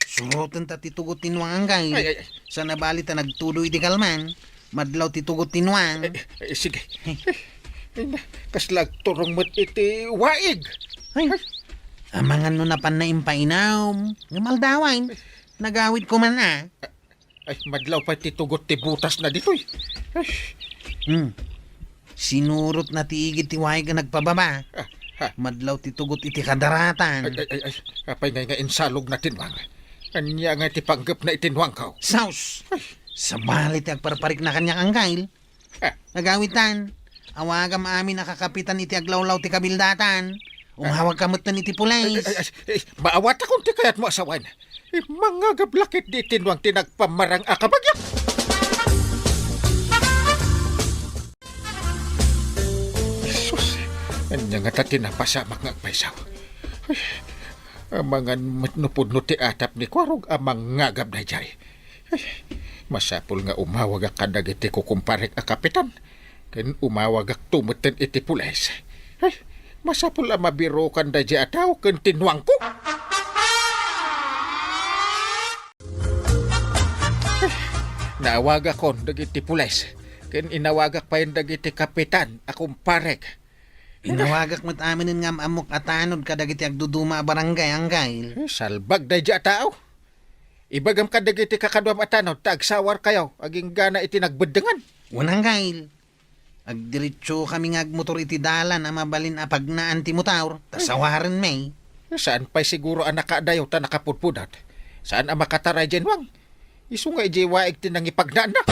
suroten ta ti tugot ti nuang, angkel. Ay, ay, ay. Saan a bali ta nagtudo iti kalman. Madlaw ti tugot ti nuang. Eh, eh, sige. Ay, na, kasla agturong met iti waig. Ay, amangan no napanna impainom. Ngem aldawen, nagawid koma a. Ay, madlaw pay ti tugot ti butasna ditoy. Ay. Hmm. Sinurotna ti igid ti waig a nagpababa. Ah, ha. Madlaw ti tugot iti kadaratan. Ay, ay, ay, ay. Apay ngay nga insalogna ti nuang? Ania ngay ti panggepna iti nuangko? Saus! Ay. Sabali ti agparparikna kaniak, angkel. Ah. Nagawitan, awagam amin a kakapitan iti aglawlaw ti kabildatan. Umhawagka metten iti pulis. Ay, ay, ay, ay, maawatakon ti kayatmo a sawen. Eh, mangagablakit di ti nuang ti nagpamarang a kabagiak. Ania ngata ti napasamak nga agpayso? Ay, amangan met no pudno ti atap ni Kuarog a mangngagab daydiay. Ay, masapul nga umawagak kadagiti kukumparek a kapitan, ken umawagakto metten iti pulis. Ay, masapul a mabirokan daydiay a tao ken ti nuangko. Naawagakon dagiti pulis, ken inawagak payen dagiti kapitan a kumparek. Inawagak met aminen nga am-ammok a tanod kadagiti agduduma a barangay, Anggail. Eh, salbag daydiay a tao. Ibagam kadagiti kakaduam a tanod ta agsawarkayo aginggana iti nagbeddengan. Wen, Anggail. Agdiretsokami nga agmotor iti dalan a mabalin a pagnaan ti motor, ta sawarenmi. Saan pay siguro a nakaadayo ta nakapudpudot? Saan a makataray diay nuang? Isu nga idiay waig ti nangipagnaanna.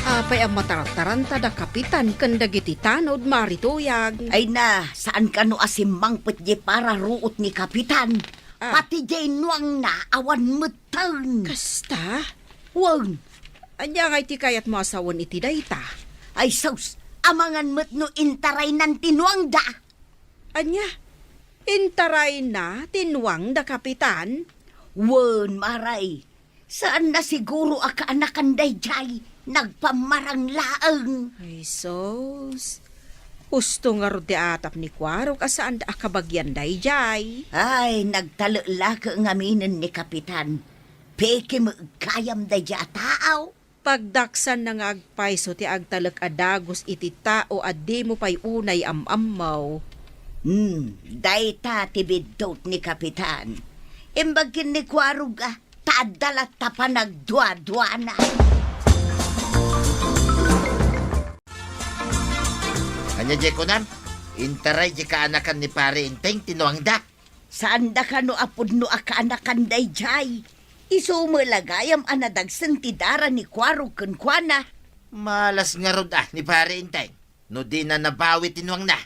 Apay a matarattaranta da kapitan ken dagiti tanod, Mari Tuyang? Ay na, saan kano a simmangpet diay pararuot ni kapitan? Ah. Pati diay nuangna, awan metten. Kasta? Wen. Ania ngay ti kayatmo a sawen iti dayta? Ay sus, amangan met no intaraynan ti nuangda. Ania? Intarayna ti nuangda, kapitan? Wen, Mari. Saanna siguro a kaanakan daydiay. Nagpammarang laeng. Ay sus. Usto ngarud ti atap ni Kuarog a saanda a kabagian daydiay. Ay, nagtalek la ket ngaminen ni kapitan. Peke met gayam daydiay a tao. Pagdaksanna nga agpayso ti agtalek a dagus iti tao a dimo pay unay am-ammo. Hmm, dayta ti biddut ni kapitan. Imbag ken ni Kuarog a, ta adda latta panagduaduana. Ania diay kunam? Intaray diay kaanakan ni Pari Enteng ti nuangda. Saanda kano a pudno a kaanakan daydiay. Isu met la gayam a nadagsen ti dara ni Kuarog kenkuana. Malas ngarud a ni Pari Enteng no dina nabawi ti nuangna.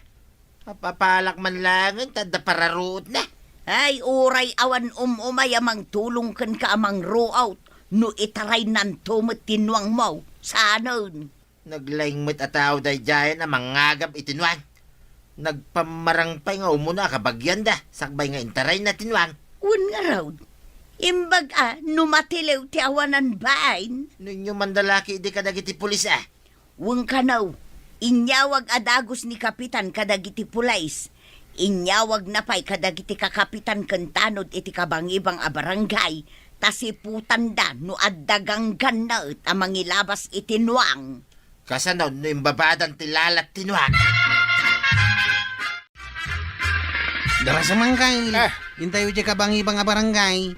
Apapalak man laengen ta adda pararuotna. Ay, uray awan um-umay a mangtulong kenka a mangruot no itaraynanto met ti nuangmo. Saanen? Naglaing met a tao daydiayen a mangngagab iti nuang. Nagpammarang pay nga umuna a kabagianda sakbay nga intarayna ti nuang. Wen ngarud, imbag a no matiliw ti awanan bain. No inyumanda la ketdi kadagiti pulis a. Wen kano, inyawag a dagus ni kapitan kadagiti pulis. Inyawagna pay kadagiti kakapitan ken tanod iti kabangibang a barangay, ta siputanda no adda ganggannaet a mangilabas iti nuang. Kasano no imbabadan ti lalat ti nuang? Darasem, Anggail. Ah. Intayo diay kabangibang a barangay.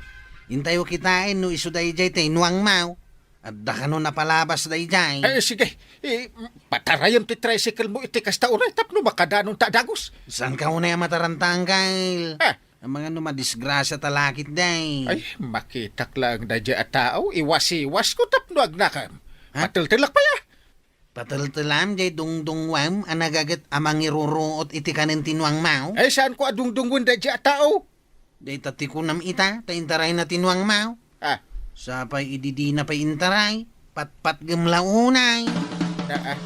Intayo kitaen no isu daydiay ti nuangmo. Adda kano napalabas daydiay? Eh, sige. Eh, patarayem ti tricycle mo iti kasta uray tapno makadanonta a dagus. Saanka unay a mataranta, Anggail? Ah. Amangan no madisgrasia ta la ketdi. Ay, makitak laeng daydiay a tao, iwasiwasko tapno agnakem. Ha? Pateltelak pay a. Pateltelam diay dungdungwam a nagaget a mangiruruot iti kanen ti nuangmo? Ay, saanko a dungdungwen daydiay a tao? Dayta ti kunam ita, ta intarayna ti nuangmo. Ah. Sapay idi dina pay intaray, patpatgem la unay. Ah, ah.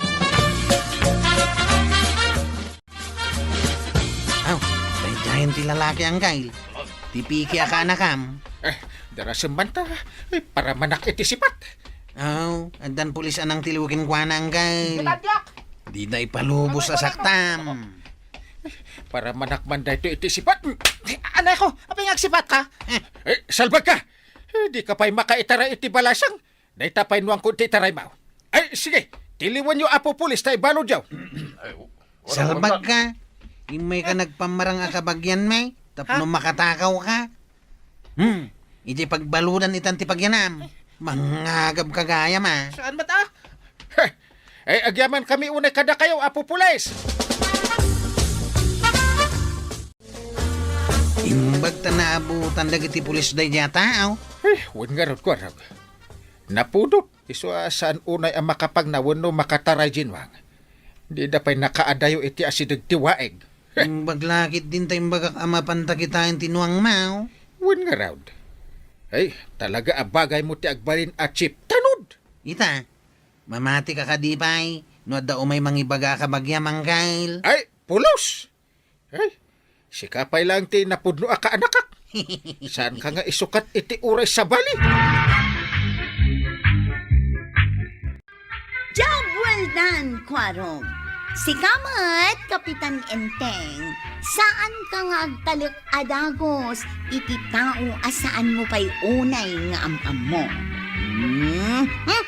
Aw, daydiayen ti lalaki, Anggail. Ti piki a kaanakam. Eh, darasem man ta. Eh, paramanak iti sipat. Aw, addan pulis a nangtiliw kenkuana, Anggail. Sipat, Diak! Dida ipalubos a saktam. Paramanak man daytoy iti sipat. Anay ko, apay nga agsipatka? Eh, salbagka! Eh, dika pay makaitaray iti balasang. Dayta pay nuangko ti itaraymo. Ay, sige, tiliwenyo, Apo Pulis, ta ibaludyo. Salbagka. Immayka nagpammarang a kabagianmi tapno makatakawka. Hmm, idiay pagbaludan itan ti pagyanam. Mangngagabka gayam a. Saan met a? Heh. Eh, agyamankami unay kadakayo, Apo Pulis. Imbag ta naabutan dagiti pulis daydiay a tao. Eh, wen ngarud, Kuarog. Napudot, isu a saan unay a makapagna wenno makataray diay nuang. Dida pay nakaadayo iti asideg ti waig. Imbag la ketdin ta imbagak a mapanta kitaen ti nuangmo. Wen ngarud. Ay, talaga a bagaymo ti agbalin a chief tanod. Ita, mamatika kadi pay, No adda umay mangibagaka bagia, Manggail. Ay, pulos! Ay, sika pay lang ti napudno a kaanakak. Saanka nga isukat iti uray sabali? Job well done, Kuarog. Sika met, Kapitan Enteng, saanka nga agtalek a dagus iti tao a saan mo pay unay nga am-ammo. Hmm? Hmm?